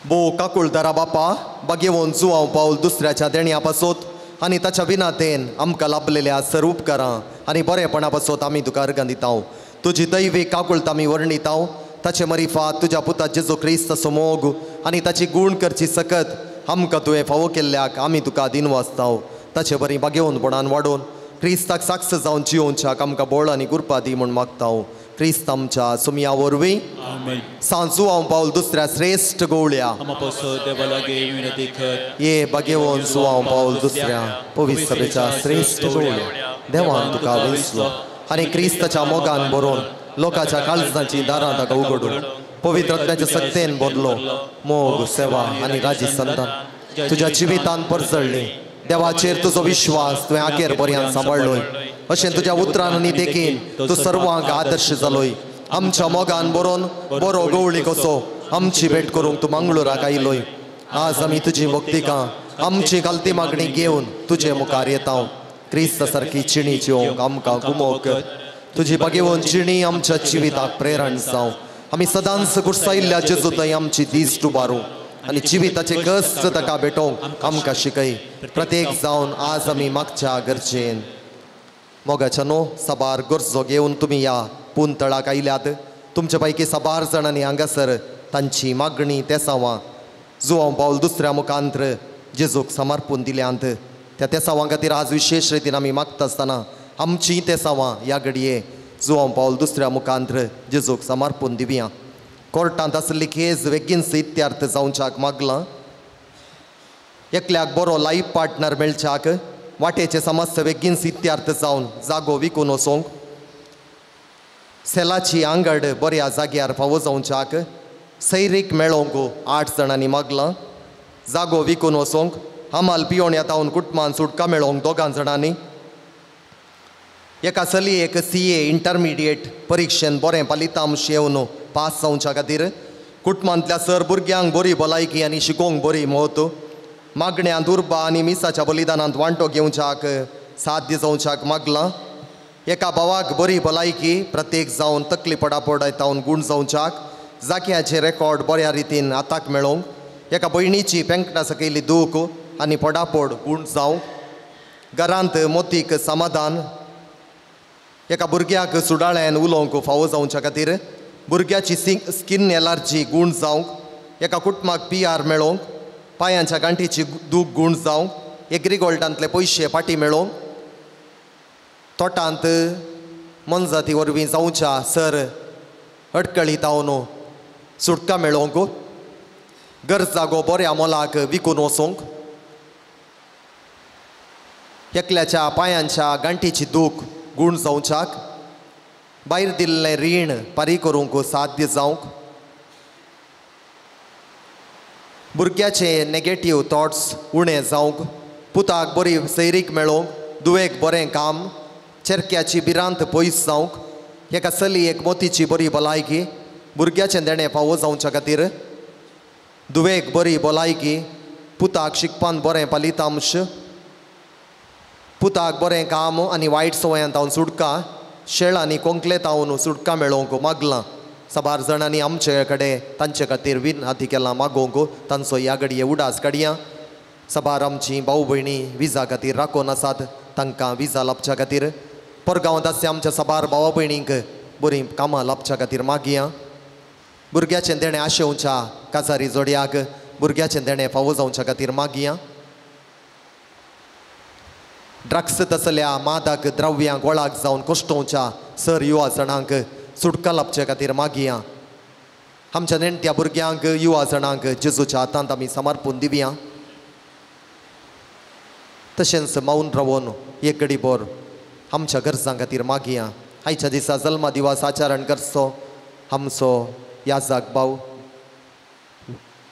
बो काकुळदारा बापा बागेवन जुवांव पावल दुसऱ्याच्या देण्या पासत आनी ताच्या विनातेन आमकां लाभलेल्या सर उपकारां आनी बरेपणा पासत आमी तुका अर्गां दिता. तुजी दैवी काकुळत आमी वर्णिता. ताचे मरिफात तुज्या पुता जेजू क्रिस्ताचो मोग आनी ताची गूण करची सकत आमकां तुवें फावो केल्ल्याक आमी तुका दिनवासता. ताचे बरी बागेवनपणान वाडोवन क्रिस्ताक साक्ष जावन जियोवच्याक आमकां बळ आनी कृपा दी म्हूण मागता. क्रिस्त आमच्या सुमया वरवीं. सांजू हांव पावल दुसऱ्या श्रेश्ठ गवळ्या ये बागेवन जुवांव पावल दुसऱ्या पवित्र सभेच्या श्रेश्ठ गवळ्या देवान तुका वेंचलो आनी क्रिस्ताच्या मोगान भरोवन लोकांच्या काळजाची दारां ताका उगडून पवित्र आत्म्याच्या सक्तेन भरलो मोग सेवा आनी राजी संतान तुज्या जिवितान परजळ्ळी. देवाचेर तुजो विश्वास तुवें आखेर पर्यंत सांबाळ्ळोय. अशें तुज्या उतरान आनी देखीन तूं सर्वांक आदर्श जालोय. आमच्या मोगान बरोवन बरो गवळी कसो आमची भेट करूंक तूं मंगळुराक आयलोय. आज आमी तुजी भक्तिकां आमची घालती मागणी घेवन तुजे मुखार येता. क्रिस्ता सारकी चिणी जिवंक आमकां गुमोक तुजी बागेवन चिणी आमच्या जिविताक प्रेरण जावं. आमी सदांच गुरसायिल्ल्या जेजू थंय आमची दीस उबारूं आनी जिविताचे कश्ट ताका भेटोवंक आमकां शिकय. प्रत्येक जावन आज आमी मागच्या गरजेन मोगाच्या न्हू साबार गरजो घेवन तुमी ह्या पुंतळाक आयल्यात. तुमचे पैकी साबार जाणांनी हांगासर तांची मागणी तेसांवां जुवांव पावल दुसऱ्या मुखांत जेजूक समर्पून दिल्यांत. त्या तेसांवां खातीर आज विशेश रितीन आमी मागता आसतना आमची तेसांवां ह्या घडये जुवांव पावल दुसऱ्या मुखांत जेजूक समर्पून दिवया. कोर्टांत आसली केस बेगीन इत्यार्थ जावच्याक मागलां. एकल्याक बरो लायफ पार्टनर मेळच्याक वाटेचे समस्या बेगीन इत्यार्थ जावन जागो विकून वचोंक सेलाची आंगड बऱ्या जाग्यार फावो जावच्याक सैरीक मेळोवंक 8 जाणांनी मागलां. जागो विकून वचोंक हमाल पियोण येतावन कुटुंबान सुटका मेळोवंक 2 जाणांनी. एका चलयेक CA intermediate परिक्षेन बरें फलितांश येवन पास जावच्या खातीर कुटुंबांतल्या सर भुरग्यांक बरी भलायकी आनी शिकोवंक बरी म्हत्व मागण्यांत उर्बा आनी मिसाच्या बलिदानांत वांटो घेवच्याक साध्य जावच्याक मागलां. एका भावाक बरी भलायकी प्रत्येक जावन तकली पडापड येतावन गूण जावच्याक जाग्याचे रेकॉर्ड बऱ्या रितीन हाताक मेळोवंक एका भयणीची पेंकटा सकयली दूख आनी पडापड गूण जावंक घरांत मोतीक समाधान एका भुरग्याक सुडाळ्यान उलोवंक फावो जावच्या खातीर भुरग्याची स्किन एलर्जी गूण जावंक एका कुटुंबाक PR मेळोवंक पांयांच्या गांठीची दूख गूण जावंक एग्रीगोल्डांतले पयशे फाटीं मेळोवंक तोटांत मनजाती वरवीं जावच्या सर अडकळी तावन सुटका मेळोवंक घर जागो बऱ्या मोलाक विकून वचोंक एकल्याच्या पांयांच्या गांठीची दूख गूण जावच्याक भायर दिल्लें रीण पारी करूंक साध्य जावंक भुरग्याचे नेगेटीव थॉट्स उणें जावंक पुताक बरी सैरीक मेळोवंक, दुवेक बरें काम, चेरक्याची भिरांत पयस जावंक, एका चली एक मोतीची बरी भलायकी, भुरग्याचें देणें फावो जावच्या खातीर, दुवेक बरी भलायकी, पुताक शिकपान बरें फलितांश, पुताक बरें काम आनी वायट संवयांत हांव सुटका, शेळ आनी कोंकलेत हांव सुटका मेळोवंक मागलां. साबार जाणांनी आमचे कडेन तांचे खातीर विनंती केलां मागोवंक, तांचो ह्या घडये उडास काडया. साबार आमची भाव भयणी विजा खातीर राखून आसात, तांकां विजा लाबच्या खातीर. परगांवांत आसच्या आमच्या साबार भावा भयणींक बरीं कामां लाबच्या खातीर मागया. भुरग्याचें देणें आशेवच्या काजारी जोडयाक भुरग्याचें देणें फावो जावच्या खातीर मागया. ड्रग्स तसल्या मादक द्रव्यांक वळाक जावन कोश्टोवच्या सर युवा जाणांक सुटका लाबचे खातीर मागया. आमच्या नेणट्या भुरग्यांक युवा जाणांक जेजूच्या हातांत आमी समर्पून दिवया. तशेंच मौन रावन एक घडी भर आमच्या गरजां खातीर मागया. आयच्या दिसा जल्मा दिवस आचरण करचो आमचो याजाक भाव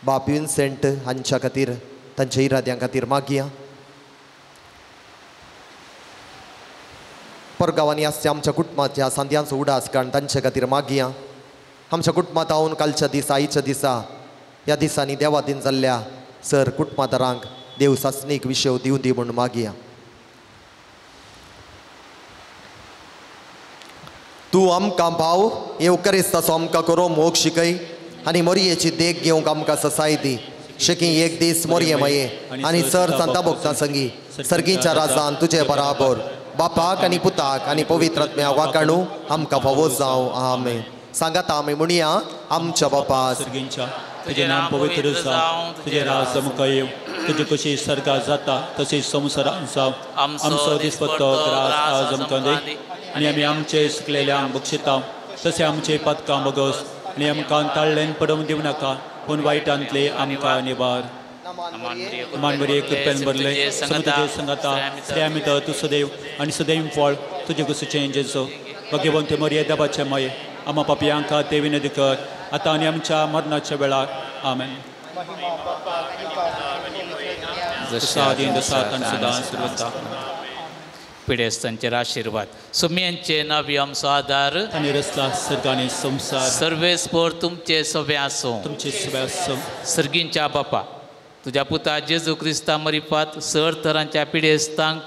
बाप विन्सेंट हांच्या खातीर, तांच्या इराद्यां खातीर मागया. परगांवांनी आसच्या आमच्या कुटुंबाच्या सांद्यांचो उडास काडून तांचे खातीर मागया. आमच्या कुटुंबांत हांव कालच्या दिसा आयच्या दिसा ह्या दिसांनी देवादीन जाल्ल्या सर कुटुंबादारांक देव सासणीक विशेव दिवं दी म्हूण मागया. तूं आमकां भाव येवकरिस्ताचो आमकां करो मोग शिकय आनी मोरयेची देख घेवंक आमकां ससाय दी. शेकी एक दीस मोरये माये आनी सर सांता भोगता संगी सर्गीच्या राजान तुजे बराबर बापाक आनी पुताक आनी पवित्र आत्म्या वाकाणू आमकां फावो जावं. आमेन. सांगात आमी म्हणया आमच्या बापा सर्गींच्या तुजें नाम पवित्र जावं, तुजें राज आमकां येवं, तुजी कशी सर्गां जाता तशी संवसारांत जावं. आमचो दिसपट्टो ग्रास आज आमकां दी आनी आमी आमचे सुकलेल्यांक बक्षिता तशें आमचे पातकां बगस आनी आमकां ताळ्ळेन पडोवंक दिवं नाका, पूण वायटांतले आमकां निवार. मानवरी कृपेन भरले तुजे संगाता श्रेयामित तूं सदैव आनी सदैव फळ तुजे कुशीचें जेजो. भगवंत मरिये देवाचे माये आमा पापयांक ते विनंती कर आतां आनी आमच्या मरणाच्या वेळार. आमेन. पिडेस्तांचेर आशिर्वाद सुम्यांचे नावी आमचो आदार आनी रस्ता सर्ग आनी संवसार सर्वेस्पर तुमचे सगळे आसूं. तुमचे सगळे आसूं. सर्गींच्या बापा तुज्या पुता जेजू क्रिस्ता मरिपात सर तरांच्या पिडेस्तांक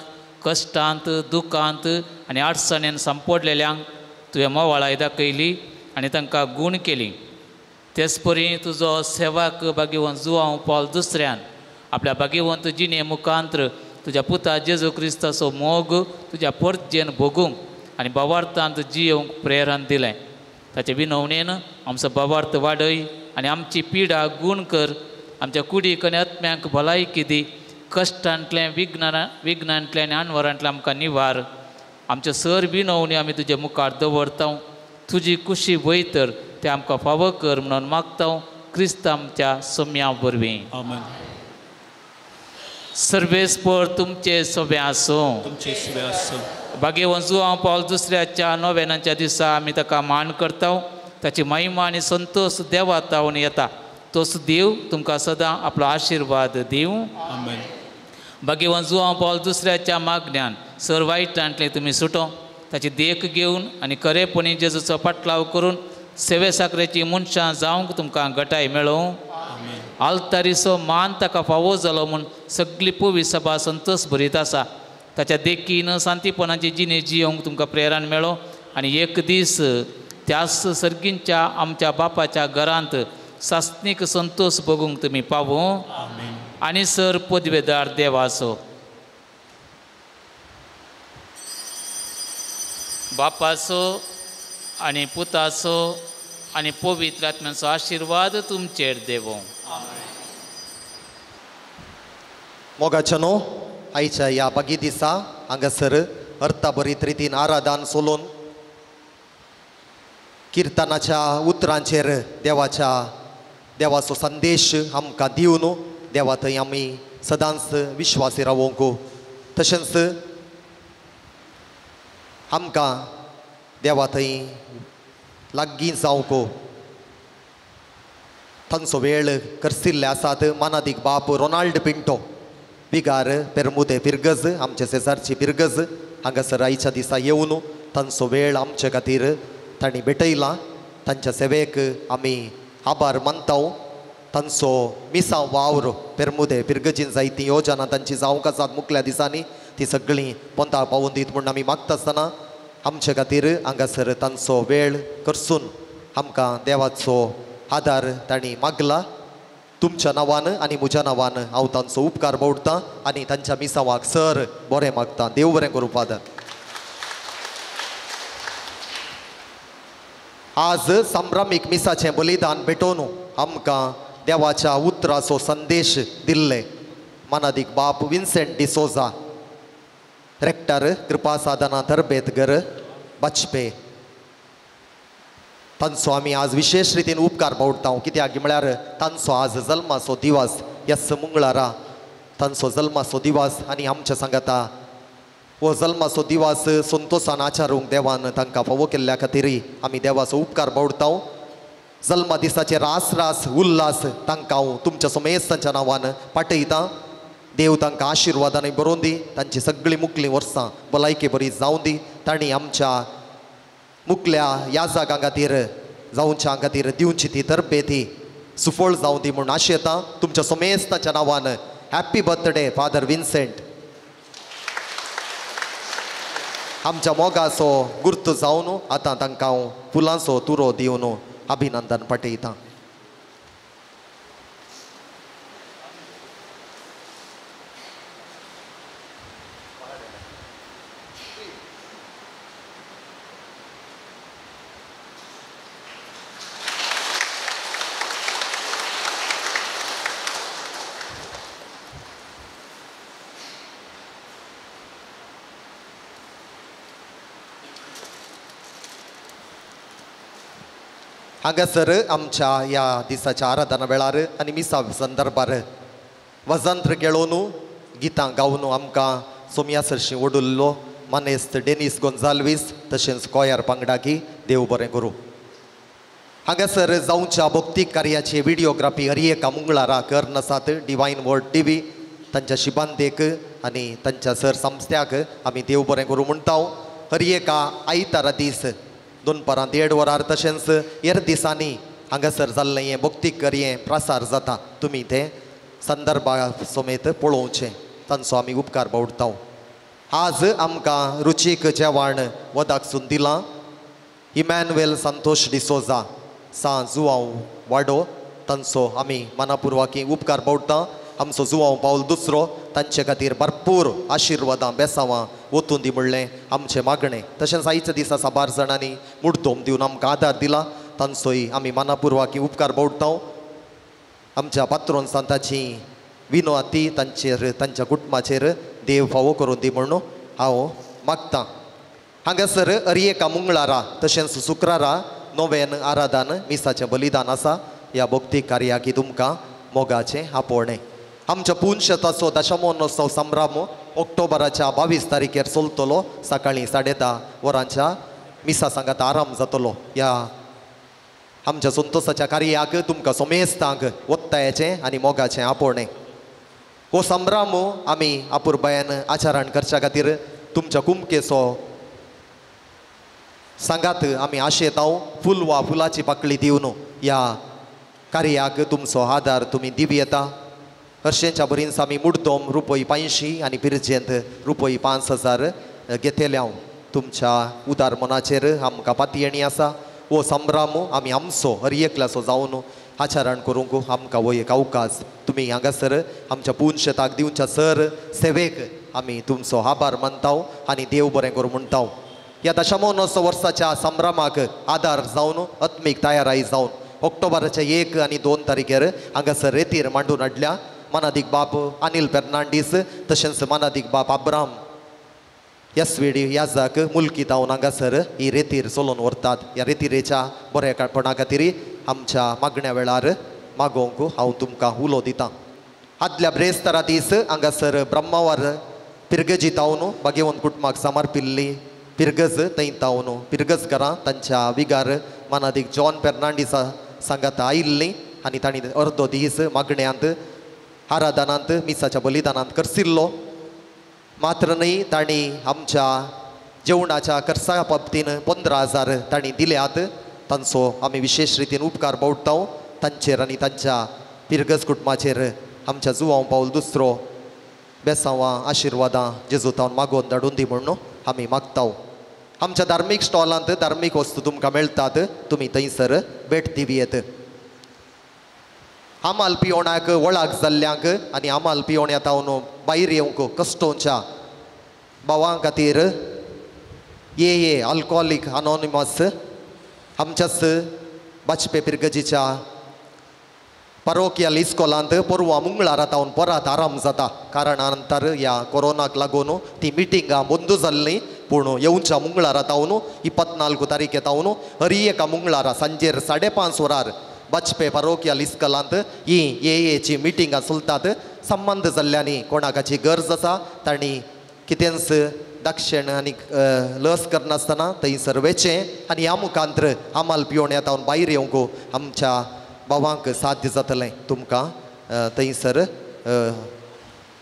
कश्टांत दुखांत आनी अडचणेन सांपडलेल्यांक तुवें मोवाळाय दाखयली आनी तांकां गूण केली. तेच परी तुजो सेवाक भाग्यवंत जुवांव पावल दुसऱ्यान आपल्या भाग्यवंत जिणे मुखांत्र तुज्या पुता जेजू क्रिस्ताचो मोग तुज्या परजेन भोगूंक आनी भावार्थांत जियोवंक प्रेरण दिलें. ताचे विनवणेन आमचो भावार्थ वाडय आनी आमची पिडा गूण कर. आमच्या कुडीक आनी आत्म्यांक भलायकी दी. कश्टांतलें विघ्नांतलें आनी अनवरांतलें आमकां निवार. आमचे सर विनवणी आमी तुजे मुखार दवरता. तुजी कुशी वयतर ते आमकां फावो कर म्हणून मागता क्रिस्त आमच्या सम्या वरवीं. आमेन. सर्वेस्पर तुमचे सगळे आसूं. तुमचे सगळे आसूं. भाग्यवंत जुवांव पावल दुसऱ्याच्या नोवेनाच्या दिसा आमी ताका मान करता. ताची महिमा आनी संतोश देवा तावन येता. तोच देव तुमकां सदां आपलो आशिर्वाद दिवं. आमेन. भाग्यवंत जुवांव पावल दुसऱ्याच्या मागण्यान सर वायटांतलें तुमी सुटो. ताची देख घेवन आनी खरेपणी जेजूचो पाटलाव करून सेवे साकरेची मनशां जावंक तुमकां गटाय मेळोवं. आल्तारीचो मान ताका फावो जालो म्हूण सगली पवी सभा संतोष भरीत आसा. ताच्या देखीन शांतीपणाची जिणे जियोवंक तुमकां प्रेरण मेळो आनी एक दीस त्याच सर्गींच्या आमच्या बापाच्या घरांत सासणीक संतोष भोगूंक तुमी पावूं. आनी सर पदवेदार देवाचो बापाचो आनी पुताचो आनी पवित्र आत्म्याचो आशिर्वाद तुमचेर देवो. मोगाच्या न्हू आयच्या ह्या बागी दिसा हांगासर अर्थाभरीत रितीन आराधन सोलोवन किर्तनाच्या उतरांचेर देवाच्या देवाचो संदेश आमकां दिवन देवा थंय आमी सदांच विश्वासी रावोंक तशेंच आमकां देवा थंय लागीं जावंक तांचो वेळ करसिल्ले आसात. मानादीक बाप रोनाल्ड पिंटो विगार पेरमुदे पिरगज आमचे शेजारची पिरगज हांगासर आयच्या दिसा येवन तांचो वेळ आमचे खातीर तांणी भेटयला. तांच्या सेवेक आमी आभार मानता. तांचो मिसां वावर पेरमुदे पिरगजीन जायती योजना तांची जावंक आसात मुखल्या दिसांनी ती सगळीं पोंता पावून दीत म्हूण आमी मागता आसतना आमचे खातीर हांगासर तांचो वेळ करसून आमकां देवाचो आदार तांणी मागला. तुमच्या नांवान आनी म्हज्या नांवान हांव तांचो उपकार बावडटा आनी तांच्या मिसांवाक सर बरें मागता. देव बरें करूं फादर. आज संभ्रमीक मिसाचें बलिदान भेटोवन आमकां देवाच्या उतराचो संदेश दिल्ले मानादीक बाप विन्सेंट डिसोजा रेक्टर कृपा साधना तरबेत घर बाजपे तांचो आमी आज विशेष रितीन उपकार बावडटा. कित्याक म्हळ्यार तांचो आज जल्माचो दिवस यस मंगळारा तांचो जल्माचो दिवस आनी आमच्या सांगाता हो जल्माचो दिवस संतोसान आचारूंक देवान तांकां फावो केल्ल्या खातीरय आमी देवाचो उपकार बावडटा. जल्मा दिसाचे रास रास उल्हास तांकां हांव तुमच्या समेस्तांच्या नांवान पाठयतां. देव तांकां आशिर्वादांनी बरोवन दी, तांची सगळीं मुखलीं वर्सां भलायके बरी जावं दी. तांणी आमच्या मुखल्या याजागां खातीर जावच्या खातीर दिवची ती तरबेती सुफळ जावं दी म्हूण आशेतां. तुमच्या समेस्ताच्या नांवान हॅप्पी बर्थडे फादर विन्सेंट. आमच्या मोगाचो गुर्त जावन आतां तांकां हांव फुलांचो तुरो दिवन अभिनंदन पाठयतां. हांगासर आमच्या ह्या दिसाच्या आराधना वेळार आनी मिसा संदर्भार वजंत्र खेळोवन गितां गावन आमकां सोमया सरशी ओडुल्लो मानेस्त डेनीस गोंजाल्वीस तशेंच कोयार पांगडाकी देव बरें करूं. हांगासर जावच्या भक्तीक कार्याची व्हिडियोग्राफी हर एका मंगळारा कर नासात डिवायन वर्ड टी व्ही तांच्या शिबांदेक आनी तांच्या सर संस्थ्याक आमी देव बरें करूं म्हणटा. हर एका आयतारा दीस दनपारां 1:30 वरार तशेंच हेर दिसांनी हांगासर जाल्लें हें भक्तीक कार्य प्रसार जाता. तुमी तें संदर्भा समेत पळोवचें. तांचो आमी उपकार बावडटा. आज आमकां रुचीक जेवण वदाकसून दिलां इमॅन्युएल संतोष डिसोजा सां जुवांव वाडो तांचो आमी मनापुर्वाकी उपकार बावडटा. आमचो जुवांव पावल दुसरो तांचे खातीर भरपूर आशिर्वादां बेसांवां वतून दी म्हणलें आमचें मागणें. तशेंच आयच्या दिसा साबार जाणांनी मुडदोम दिवन आमकां आदार दिला तांचोय आमी मनापुर्वाकी उपकार बावडटा. आमच्या पात्रोन सांताची विनोती तांचेर तांच्या कुटुंबाचेर देव फावो करून दी म्हणून हांव मागतां. हांगासर हर एका मंगळारा तशेंच शुक्रारा नोवेन आराधन मिसाचें बलिदान आसा. ह्या भक्ती कार्याक तुमकां मोगाचें आपोवणें. आमच्या पुनशताचो दशमोत्सव संभ्रम ऑक्टोबराच्या 22 तारखेर चलतलो. सकाळीं 10:30 वरांच्या मिसा सांगात आराम जातलो. ह्या आमच्या संतोषाच्या कार्याक तुमकां समेस्तांक ಒತ್ತಾಯचें आनी मोगाचें आपोवणें. हो संभ्रम आमी अपुरबायेन आचरण करच्या खातीर तुमच्या कुमकेचो सांगात आमी आशेतां. फूल वा फुलाची पाकळी दिवन ह्या कार्याक तुमचो आदार तुमी दिवं येता. हर्शेंच्या बरींच आमी मुडदोम रुपय 500 आनी पिरजेंत रुपय 5000 घेतले. हांव तुमच्या उदार मनाचेर आमकां पातयेणी आसा. हो संभ्रम आमी आमचो हर एकल्याचो जावन आचरण करूंक आमकां हो एक अवकाश तुमी हांगासर आमच्या पुनशताक दिवच्या सर सेवेक आमी तुमचो आभार मानता आनी देव बरें करूं म्हणटा. ह्या दशमोत्सव वर्साच्या संभ्रमाक आदार जावन आत्मीक तयाराय जावन ऑक्टोबराच्या 1 आनी 2 तारखेर हांगासर रेतीर मांडून हाडल्या मानादीक बाप अनिल फेर्नांडीस तशेंच मानादीक बाप अब्राम एस व्ही डी याजाक मुलकी तावन हांगासर ही रेतीर चलोवन व्हरतात. ह्या रेतिरेच्या बरेपणा खातीर आमच्या मागण्या वेळार मागोवंक हांव तुमकां उलो दितां. आदल्या ब्रेस्तारा दीस हांगासर ब्रह्मावर पिरगजी तावन बागेवन कुटुंबाक समर्पिल्ली पिरगज थंय तावन पिरगजकारां तांच्या विगार मानादीक जॉन फेर्नांडीसा सांगात आयिल्ली आनी तांणी अर्दो दीस मागण्यांत आराधनांत मिसाच्या बलिदानांत करसिल्लो. मात्र न्हय तांणी आमच्या जेवणाच्या खर्चा बाबतीन 15,000 तांणी दिल्यात. तांचो आमी विशेश रितीन उपकार बावडटा तांचेर आनी तांच्या पिरगज कुटुंबाचेर. आमच्या जुवांव पावल दुसरो बेसांवां आशिर्वादां जेजूतावन मागोवन धाडून दी म्हणून आमी मागता. आमच्या धार्मीक स्टॉलांत धार्मीक वस्तू तुमकां मेळटात, तुमी थंयसर भेट दिवयेत. आमाल पियोणाक वळाक जाल्ल्यांक आनी आमाल पियोण्या तावन भायर येवंक कश्टोंच्या भावां खातीर ए ए अल्कोहोलीक अनोनिमस आमच्याच बाजपे पिरगजीच्या पारोकियल इस्कोलांत पोरवा मंगळारा तावन परत आराम जाता. कारणा नंतर ह्या कोरोनाक लागून ती मिटिंगां बंद जाल्ली. पूण येवच्या मंगळारा तावन 24 तारीख तावन हरी एका मंगळारा सांजेर 5:30 वरार बाजपे पारोकियल इस्कोलांत ही ए एची मिटिंगां चलतात. संबंद जाल्ल्यांनी कोणाकाची गरज आसा तांणी कितेंच दक्षिण आनी लस करनासतना थंयसर वचचें आनी ह्या मुखांतर आमाल पियोण्या तावन भायर येवंक आमच्या भावांक साध्य जातलें. तुमकां थंयसर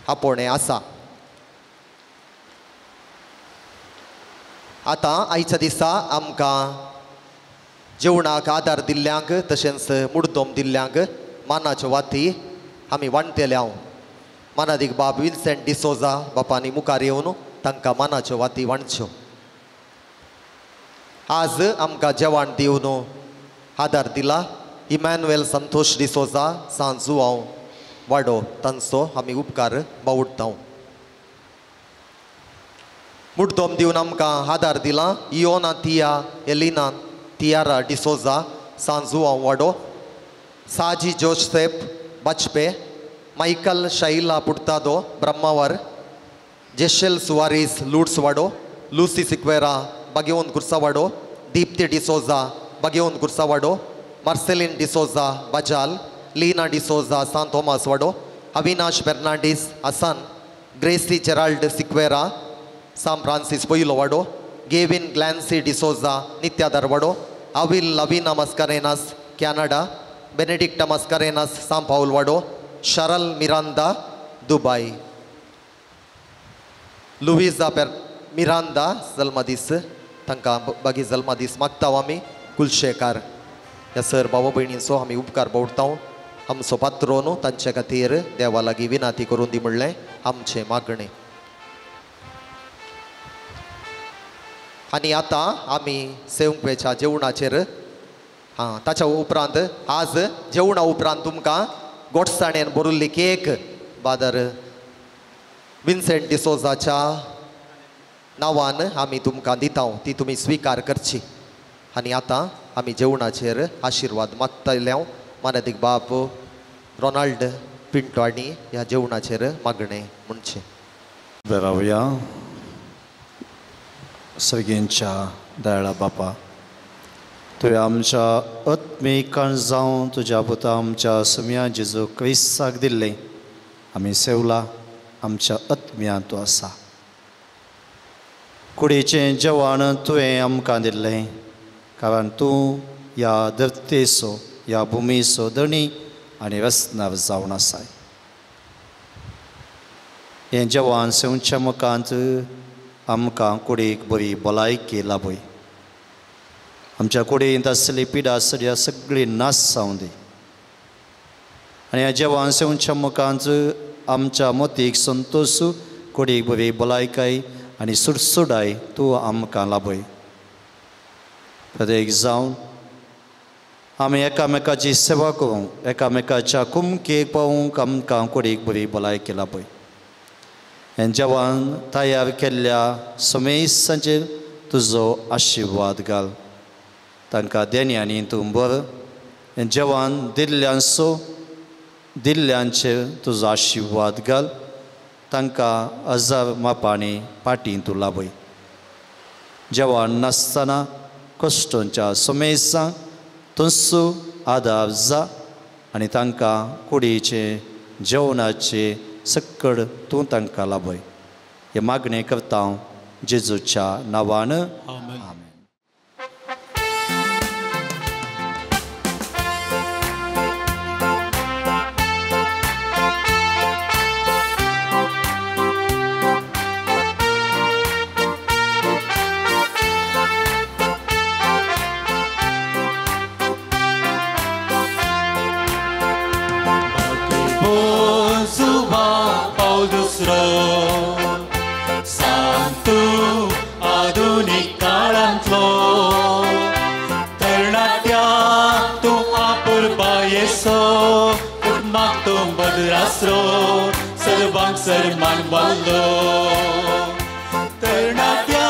आपोवणें आसा. आतां आयच्या दिसा आमकां जेवणाक आदार दिल्ल्यांक तशेंच मुडदोम दिल्ल्यांक मानाच्यो वाती आमी वांट्टले. हांव मानादीक बाब विन्सेंट डिसोजा बापांनी मुखार येवन तांकां मानाच्यो वाती वांटच्यो. आज आमकां जेवण दिवन आदार दिला इमॅन्युएल संतोष डिसोजा सांजुआंव वाडो, तांचो आमी उपकार बावडटा. मुड्डोम दिवन आमकां आदार दिला इयोना तिया एलिना तियारा डिसोजा सांजुआंव वाडो, साजी जोसेफ बाजपे, मायकल शैला पुर्तादो ब्रह्मावर, जेशल सुवारीस लुट्स वाडो, लुसी सिक्वेरा बागेवन कुर्सावाडो, दीप्ती डिसोजा बागेवन कुर्सावाडो, मार्सेलिन डिसोजा बजाल, लीना डिसोजा सान थोमास वाडो, Avinash Fernandes Asan, Gracy Gerald Sequeira San Francis पयलो वाडो, गेविन ग्लॅन्सी डिसोजा नित्यादार वाडो, अविल लवीना मस्करेनास कॅनडा, बेनेडिक्टा मस्करेनास सान पावल वाडो, शरल मिरांदा दुबाय, लुविजा पेर मिरांदा जल्मदीस तांकां बागी जल्मदीस मागता आमी. कुलशेकार ह्या सर भावा भयणींचो आमी उपकार बावडटा. आमचो पात्रो न्हू तांचे खातीर देवा लागीं विनाती करून दी म्हणलें आमचें मागणें. आनी आतां आमी सेवंकवेच्या जेवणाचेर आं ताच्या उपरांत आज जेवणा उपरांत तुमकां गोडसाणेन भरिल्ली केक बादर विन्सेंट डिसोजाच्या नांवान आमी तुमकां दिता, ती तुमी स्विकार करची. आनी आतां आमी जेवणाचेर आशिर्वाद मागतले. मानादीक बाब रोनाल्ड पिंटो आनी ह्या जेवणाचेर मागणें म्हणचें. रावया. सगळ्यांच्या दयाळा बापा, तुवें आमच्या आत्मीकान जावन तुज्या पुता आमच्या सुम्या जेजू क्रिस्ताक दिल्लें आमी सेवला आमच्या आत्म्यांत तूं आसा. कुडीचें जेवण तुवें आमकां दिल्लें कारण तूं ह्या धर्तेचो ह्या भुमीचो धणी आनी रचणार जावन आसाय. हें जेवण सेवच्या मुखांत आमकां कुडीक बरी भलायकी लाभय. आमच्या कुडींत आसली पिडा सड्या सगळी नाश जावं दी आनी ह्या जेवण सेवच्या मुखांत आमच्या मतीक संतोश, कुडीक बरी भलायकाय आनी सुडसुडाय तूं आमकां लाभय. प्रत्येक जावन आमी एकामेकाची सेवा करूंक, एकामेकाच्या कुमकेक पावूंक आमकां कुडीक बरी भलायकी लाभय. हें जेवण तयार केल्ल्या समेसांचेर तुजो आशिर्वाद घाल. तांकां देण्यांनी तूं बर हें जेवण दिल्ल्यांचो दिल्ल्यांचेर तुजो आशिर्वाद घाल. तांकां हजार मापांनी पाटीं तूं लाभय. जेवण नासतना कश्टांच्या समेसांक तुजो आदार जा आनी तांकां कुडीचें जेवणाचें सक्कड तूं तांकां लाभय. हे मागणें करता हांव जेजूच्या नांवान. आमेन. बदरासरो सर्वांक सरमान वाल्लो तरणाट्या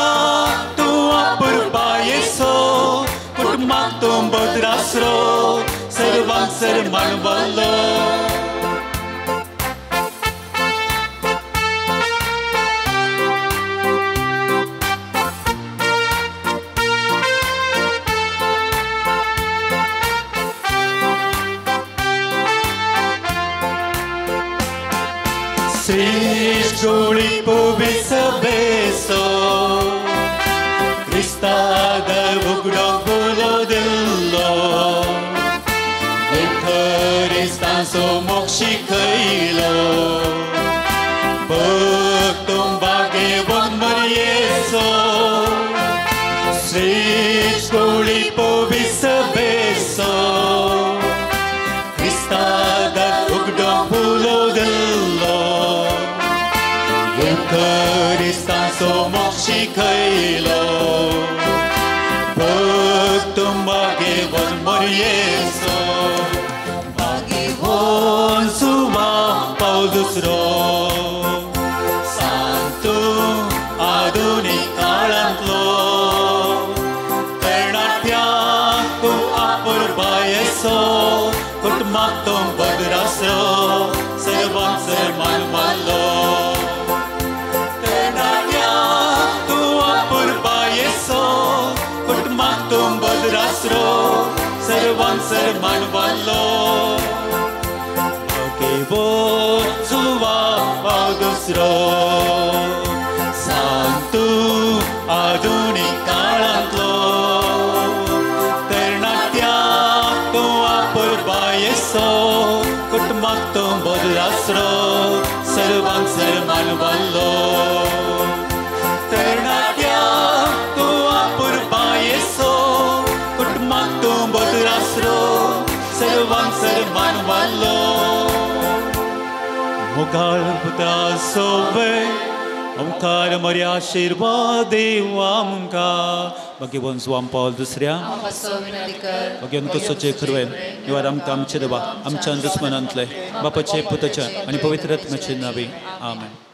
तूं अपुरबायेचो कुटुंबाक तूं बदरासरो सर्वांक सरमान वाल्लो श्रेष्ठ गोळी पोविसबेसो क्रिस्ताद उगडो गुलो दिल्लो क्रिस्तांचो मोक्ष शिकयलो भक्तुं बागेवन मरयेसो श्रेष्ठ गोळी पोविसबेसो क्रिस्ताद उगडो गुलो दिल्लो क्रिस्तांचो मोक्ष शिकयलो भक्तुं बागेवन मरयेसो बागेवन सुवा पावल दुसरो सांतू आधुनीक काळांतलो तरणाट्या तूं अपुरबायेचो कुटुंबाक तूं बदरासरो सर्वांक सरमान मानलो सर्वांक सरमान वाल्लो बागेवन सुवा पावल दुसरो सांतू आधुनीक काळांतलो तरणाट्या तूं अपुरबायेचो कुटुंबाक तूं बदरासरो सर्वांक सरमान वाल्लो तरणाट्या तूं अपुरबायेचो कुटुंबाक तूं बदरासरो सर्वांक सरमान वाल्लो मुखार पुता सोवे ओंकार मर्या आशिर्वाद देव आमकां भगवान स्वाम पावल दुसऱ्या भगवान कसोचे खरवेन निवार आमकां आमचे देवा आमच्या दुस्मनांतले बापाचे पुताच्या आनी पवित्र आत्म्याचे नावे आमेन.